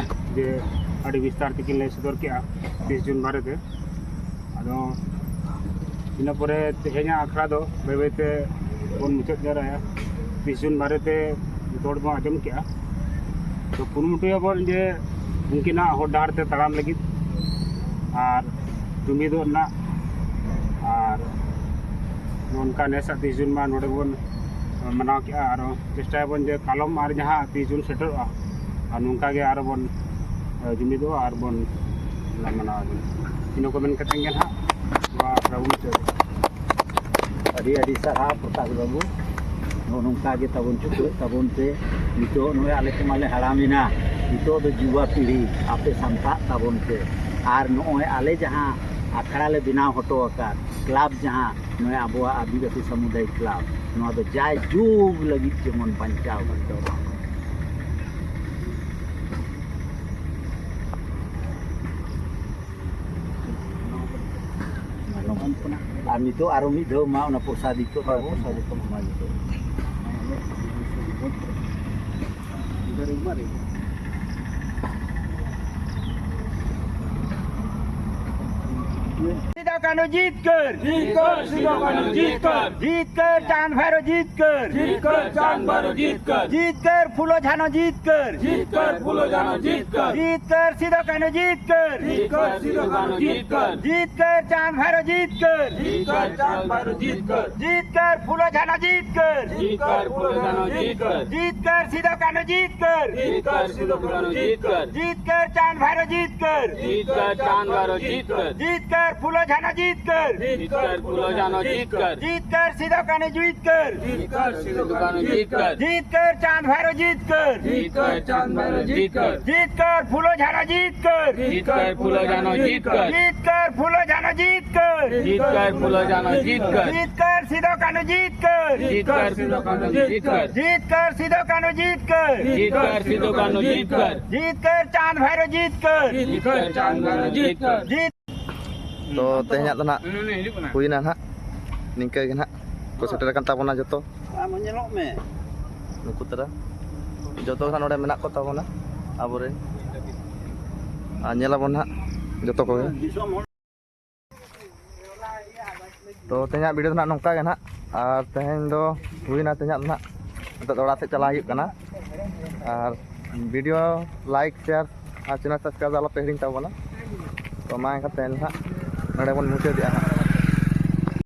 ᱡᱮ ᱟᱹᱰᱤ ᱵᱤᱥᱛᱟᱨ ᱛᱮᱠᱤᱱ ᱞᱟᱹᱭ ᱥᱚᱫᱚᱨ ᱠᱮᱜᱼᱟ ᱛᱤᱥ ᱡᱩᱱ ᱵᱟᱨᱮᱛᱮ᱾ ᱟᱫᱚ ᱤᱱᱟᱹ ᱯᱚᱨᱮ ᱛᱮᱦᱮᱧᱟᱜ ᱟᱠᱷᱲᱟ ᱫᱚ ᱵᱟᱹᱭ ᱵᱟᱹᱭ ᱛᱮ ᱵᱚᱱ ᱢᱩᱪᱟᱹᱫ ᱡᱟᱣᱨᱟᱭᱟ᱾ ᱛᱤᱥ ᱡᱩᱱ ᱵᱟᱨᱮᱛᱮ ᱡᱚᱛᱚ ᱦᱚᱲ ᱵᱚᱱ ᱟᱸᱡᱚᱢ ᱠᱮᱜᱼᱟ᱾ ᱛᱚ ᱠᱩᱨᱩᱢᱩᱴᱩᱭᱟᱵᱚᱱ ᱡᱮ ᱩᱱᱠᱤᱱᱟᱜ ᱦᱚᱨ ᱰᱟᱦᱟᱨ ᱛᱮ ᱛᱟᱲᱟᱢ ᱞᱟᱹᱜᱤᱫ ᱟᱨ ᱡᱩᱢᱤᱫᱚᱜ ᱨᱮᱱᱟᱜ᱾ ᱟᱨ ᱱᱚᱝᱠᱟ ᱱᱮᱥᱟᱜ ᱛᱤᱥ ᱡᱩᱱ ᱢᱟ ᱱᱚᱰᱮ ᱜᱮᱵᱚᱱ ᱢᱟᱱᱟᱣ ᱠᱮᱜᱼᱟ᱾ ᱟᱨᱚ ᱪᱮᱥᱴᱟᱭᱟᱵᱚᱱ ᱡᱮ ᱠᱟᱞᱚᱢ ᱟᱨ ᱡᱟᱦᱟᱸ ᱛᱤᱥ ᱡᱩᱱ ᱥᱮᱴᱮᱨᱚᱜᱼᱟ, ᱟᱨ ᱱᱚᱝᱠᱟ ᱜᱮ ᱟᱨᱚ ᱵᱚᱱ ᱡᱩᱢᱤᱫᱚᱜᱼᱟ ᱟᱨ ᱵᱚᱱ ᱢᱟᱱᱟᱣᱟ᱾ ᱤᱱᱟᱹ ᱠᱚ ᱢᱮᱱ ᱠᱟᱛᱮ ᱜᱮ ᱱᱟᱦᱟᱜ ᱱᱚᱣᱟ ᱟᱠᱷᱲᱟ ᱵᱚᱱ ᱢᱩᱪᱟᱹᱫᱟ᱾ ᱟᱹᱰᱤ ᱟᱹᱰᱤ ᱥᱟᱨᱦᱟᱣ ᱯᱨᱚᱠᱟᱥ ᱵᱟᱹᱵᱩ, ᱱᱚᱜᱼᱚ ᱱᱚᱝᱠᱟ ᱜᱮ ᱛᱟᱵᱚᱱ ᱪᱷᱩᱴᱟᱹᱜ ᱛᱟᱵᱚᱱ ᱯᱮ᱾ ᱱᱤᱛᱚᱜ ᱱᱚᱜᱼᱚᱭ ᱟᱞᱮ ᱠᱚᱢᱟᱞᱮ ᱦᱟᱲᱟᱢᱮᱱᱟ, ᱱᱤᱛᱚᱜ ᱫᱚ ᱡᱩᱣᱟ ᱯᱤᱲᱦᱤ ᱟᱯᱮ ᱥᱟᱱᱛᱟᱜ ᱛᱟᱵᱚᱱ ᱯᱮ᱾ ᱟᱨ ᱱᱚᱜᱼᱚᱭ ᱟᱞᱮ ᱡᱟᱦᱟᱸ ᱟᱠᱷᱲᱟ ᱞᱮ ᱵᱮᱱᱟᱣ ᱦᱚᱴᱚ ᱟᱠᱟᱫ, ᱠᱞᱟᱵᱽ ᱡᱟᱦᱟᱸ ᱱᱚᱜᱼᱚᱭ ᱟᱵᱚᱣᱟᱜ ᱟᱹᱫᱤᱵᱟᱹᱥᱤ ᱥᱟᱢᱩᱫᱟᱭᱤᱠ ᱠᱞᱟᱵᱽ, ᱱᱚᱣᱟ ᱫᱚ ᱡᱟᱭ ᱡᱩᱜᱽ ᱞᱟᱹᱜᱤᱫ ᱡᱮᱢᱚᱱ ᱵᱟᱧᱪᱟᱣ ᱦᱚᱴᱚ᱾ ᱟᱨ ᱱᱤᱛᱚᱜ ᱟᱨᱚ ᱢᱤᱫ ᱫᱷᱟᱣ ᱢᱟ ᱚᱱᱟ ᱯᱨᱚᱥᱟᱫᱤ ᱠᱚ ᱛᱟᱵᱚᱱ᱾ ᱯᱨᱚᱥᱟᱫᱤ ᱠᱚ ᱮᱢᱟ ᱱᱤᱛᱚᱜ᱾ ᱠᱟᱹᱱᱦᱩ ᱡᱤᱛᱠᱟᱹᱨ᱾ ᱡᱤᱛᱠᱟᱹᱨ ᱥᱤᱫᱩ ᱠᱟᱹᱱᱦᱩ ᱡᱤᱛᱠᱟᱹᱨ᱾ ᱡᱤᱛᱠᱟᱹᱨ ᱪᱟᱸᱫᱽ ᱵᱷᱟᱭᱨᱳ ᱡᱤᱛᱠᱟᱹᱨ᱾ ᱡᱤᱛᱠᱟᱹᱨ ᱪᱟᱸᱫᱽ ᱵᱷᱟᱭᱨᱳ ᱡᱤᱛᱠᱟᱹᱨ᱾ ᱡᱤᱛᱠᱟᱹᱨ ᱯᱷᱩᱞᱳ ᱡᱷᱟᱱᱳ ᱡᱤᱛᱠᱟᱹᱨ᱾ ᱡᱤᱛᱠᱟᱹᱨ ᱯᱷᱩᱞᱳ ᱡᱷᱟᱱᱳ ᱡᱤᱛᱠᱟᱹᱨ᱾ ᱡᱤᱛᱠᱟᱹᱨ ᱥᱤᱫᱩ ᱠᱟᱹᱱᱦᱩ ᱡᱤᱛᱠᱟᱹᱨ᱾ ᱡᱤᱛᱠᱟᱹᱨ ᱥᱤᱫᱩ ᱠᱟᱹᱱᱦᱩ ᱡᱤᱛᱠᱟᱹᱨ᱾ ᱡᱤᱛᱠᱟᱹᱨ ᱪᱟᱸᱫᱽ ᱵᱷᱟᱭᱨᱳ ᱡᱤᱛᱠᱟᱹᱨ᱾ ᱡᱤᱛᱠᱟᱹᱨ ᱪᱟᱸᱫᱽ ᱵᱷᱟᱭᱨᱳ ᱡᱤᱛᱠᱟᱹᱨ᱾ ᱡᱤᱛᱠᱟᱹᱨ ᱯᱷᱩᱞᱳ ᱡᱷᱟᱱᱳ ᱡᱤᱛᱠᱟᱹᱨ᱾ ᱡᱤᱛᱠᱟᱹᱨ ᱯᱷᱩᱞᱳ ᱡᱷᱟᱱᱳ ᱡᱤᱛᱠᱟᱹᱨ᱾ ᱡᱤᱛᱠᱟᱹᱨ ᱥᱤᱫᱩ ᱠᱟᱹᱱᱦᱩ ᱡᱤᱛᱠᱟᱹᱨ᱾ ᱡᱤᱛᱠᱟᱹᱨ ᱥᱤᱫᱩ ᱠᱟᱹᱱᱦᱩ ᱡᱤᱛᱠᱟᱹᱨ᱾ ᱡᱤᱛᱠᱟᱹᱨ ᱪᱟᱸᱫᱽ ᱵᱷᱟᱭᱨᱳ ᱡᱤᱛᱠᱟᱹᱨ᱾ ᱡᱤᱛᱠᱟᱹᱨ ᱪᱟᱸᱫᱽ ᱵᱷᱟᱭᱨᱳ ᱡᱤᱛᱠᱟᱹᱨ᱾ ᱡᱤᱛᱠᱟᱹᱨ ᱯᱷᱩᱞᱳ ᱡᱷᱟᱱᱳ ᱡᱤᱛᱠᱟᱹᱨ᱾ ᱡᱤᱛᱠᱟᱹᱨ ᱯᱷᱩᱞᱳ ᱡᱷᱟᱱᱳ ᱡᱤᱛᱠᱟᱹᱨ᱾ ᱡᱤᱛᱠᱟᱹᱨ ᱥᱤᱫᱩ ᱠᱟᱹᱱᱦᱩ ᱡᱤᱛᱠᱟᱹᱨ᱾ ᱡᱤᱛᱠᱟᱹᱨ ᱥᱤᱫᱩ ᱠᱟᱹᱱᱦᱩ ᱡᱤᱛᱠᱟᱹᱨ᱾ ᱡᱤᱛᱠᱟᱹᱨ ᱪᱟᱸᱫᱽ ᱵᱷᱟᱭᱨᱳ ᱡᱤᱛᱠᱟᱹᱨ᱾ ᱡᱤᱛᱠᱟᱹᱨ ᱪᱟᱸᱫᱽ ᱵᱷᱟᱭᱨᱳ ᱡᱤᱛᱠᱟᱹᱨ᱾ ᱡᱤᱛᱠᱟᱹᱨ ᱯᱷᱩᱞᱳ ᱡᱷᱟᱱᱳ ᱡᱤᱛᱠᱟᱹᱨ᱾ ᱡᱤᱛᱠᱟᱹᱨ ᱯᱷᱩᱞᱳ ᱡᱷᱟᱱᱳ ᱡᱤᱛᱠᱟᱹᱨ᱾ ᱡᱤᱛᱠᱟᱹᱨ ᱯᱷᱩᱞᱳ ᱡᱷᱟᱱᱳ ᱡᱤᱛᱠᱟᱹᱨ᱾ ᱡᱤᱛᱠᱟᱹᱨ ᱯᱷᱩᱞᱳ ᱡᱷᱟᱱᱳ ᱡᱤᱛᱠᱟᱹᱨ᱾ ᱡᱤᱛᱠᱟᱹᱨ ᱥᱤᱫᱩ ᱠᱟᱹᱱᱦᱩ ᱡᱤᱛᱠᱟᱹᱨ᱾ ᱡᱤᱛᱠᱟᱹᱨ ᱥᱤᱫᱩ ᱠᱟᱹᱱᱦᱩ ᱡᱤᱛᱠᱟᱹᱨ᱾ ᱡᱤᱛᱠᱟᱹᱨ ᱥᱤᱫᱩ ᱠᱟᱹᱱᱦᱩ ᱡᱤᱛᱠᱟᱹᱨ᱾ ᱡᱤᱛᱠᱟᱹᱨ ᱥᱤᱫᱩ ᱠᱟᱹᱱᱦᱩ ᱡᱤᱛᱠᱟᱹᱨ᱾ ᱡᱤᱛᱠᱟᱹᱨ ᱪᱟᱸᱫᱽ ᱵᱷᱟᱭᱨᱳ ᱡᱤᱛᱠᱟᱹᱨ᱾ ᱡᱤᱛᱠᱟᱹᱨ ᱪᱟᱸᱫᱽ ᱵᱷᱟᱭᱨᱳ ᱡᱤᱛᱠᱟᱹᱨ᱾ ᱡᱤᱛ- ᱛᱚ ᱛᱮᱦᱮᱧᱟᱜ ᱫᱚ ᱱᱟᱦᱟᱜ ᱦᱩᱭᱱᱟ ᱱᱟᱦᱟᱜ, ᱱᱤᱝᱠᱟᱹ ᱜᱮ ᱱᱟᱦᱟᱜ ᱠᱚ ᱥᱮᱴᱮᱨ ᱟᱠᱟᱱ ᱛᱟᱵᱚᱱᱟ ᱡᱚᱛᱚ᱾ ᱟᱢ ᱧᱮᱞᱚᱜ ᱢᱮ᱾ ᱱᱩᱠᱩ ᱛᱟᱨᱟ ᱡᱚᱛᱚ ᱜᱮ ᱱᱟᱦᱟᱜ ᱱᱚᱰᱮ ᱢᱮᱱᱟᱜ ᱠᱚ ᱛᱟᱵᱚᱱᱟ ᱟᱵᱚᱨᱮᱱ, ᱟᱨ ᱧᱮᱞᱟᱵᱚᱱ ᱱᱟᱦᱟᱜ ᱡᱚᱛᱚ ᱠᱚᱜᱮ᱾ ᱫᱤᱥᱚᱢ ᱦᱚᱲ᱾ ᱛᱚ ᱛᱮᱦᱮᱧᱟᱜ ᱵᱷᱤᱰᱤᱭᱳ ᱫᱚ ᱱᱟᱦᱟᱜ ᱱᱚᱝᱠᱟ ᱜᱮ ᱱᱟᱦᱟᱜ, ᱟᱨ ᱛᱮᱦᱮᱧ ᱫᱚ ᱦᱩᱭᱱᱟ ᱛᱮᱦᱮᱧᱟᱜ ᱫᱚ ᱱᱟᱦᱟᱜ, ᱱᱤᱛᱚᱜ ᱫᱚ ᱚᱲᱟᱜ ᱥᱮᱫ ᱪᱟᱞᱟᱜ ᱦᱩᱭᱩᱜ ᱠᱟᱱᱟ᱾ ᱟᱨ ᱵᱷᱤᱰᱤᱭᱳ ᱞᱟᱭᱤᱠ, ᱥᱮᱭᱟᱨ ᱟᱨ ᱪᱮᱱᱮᱞ ᱥᱟᱵᱥᱠᱨᱟᱭᱤᱵ ᱫᱚ ᱟᱞᱚᱯᱮ ᱦᱤᱲᱤᱧ ᱛᱟᱵᱚᱱᱟ᱾ ᱛᱚ ᱢᱟ ᱮᱱᱠᱷᱟᱱ ᱛᱮᱦᱮᱧ ᱱᱟᱦᱟᱜ ᱱᱚᱰᱮ ᱵᱚᱱ ᱢᱩᱪᱟᱹᱫᱮᱜᱼᱟ ᱱᱟᱦᱟᱜ᱾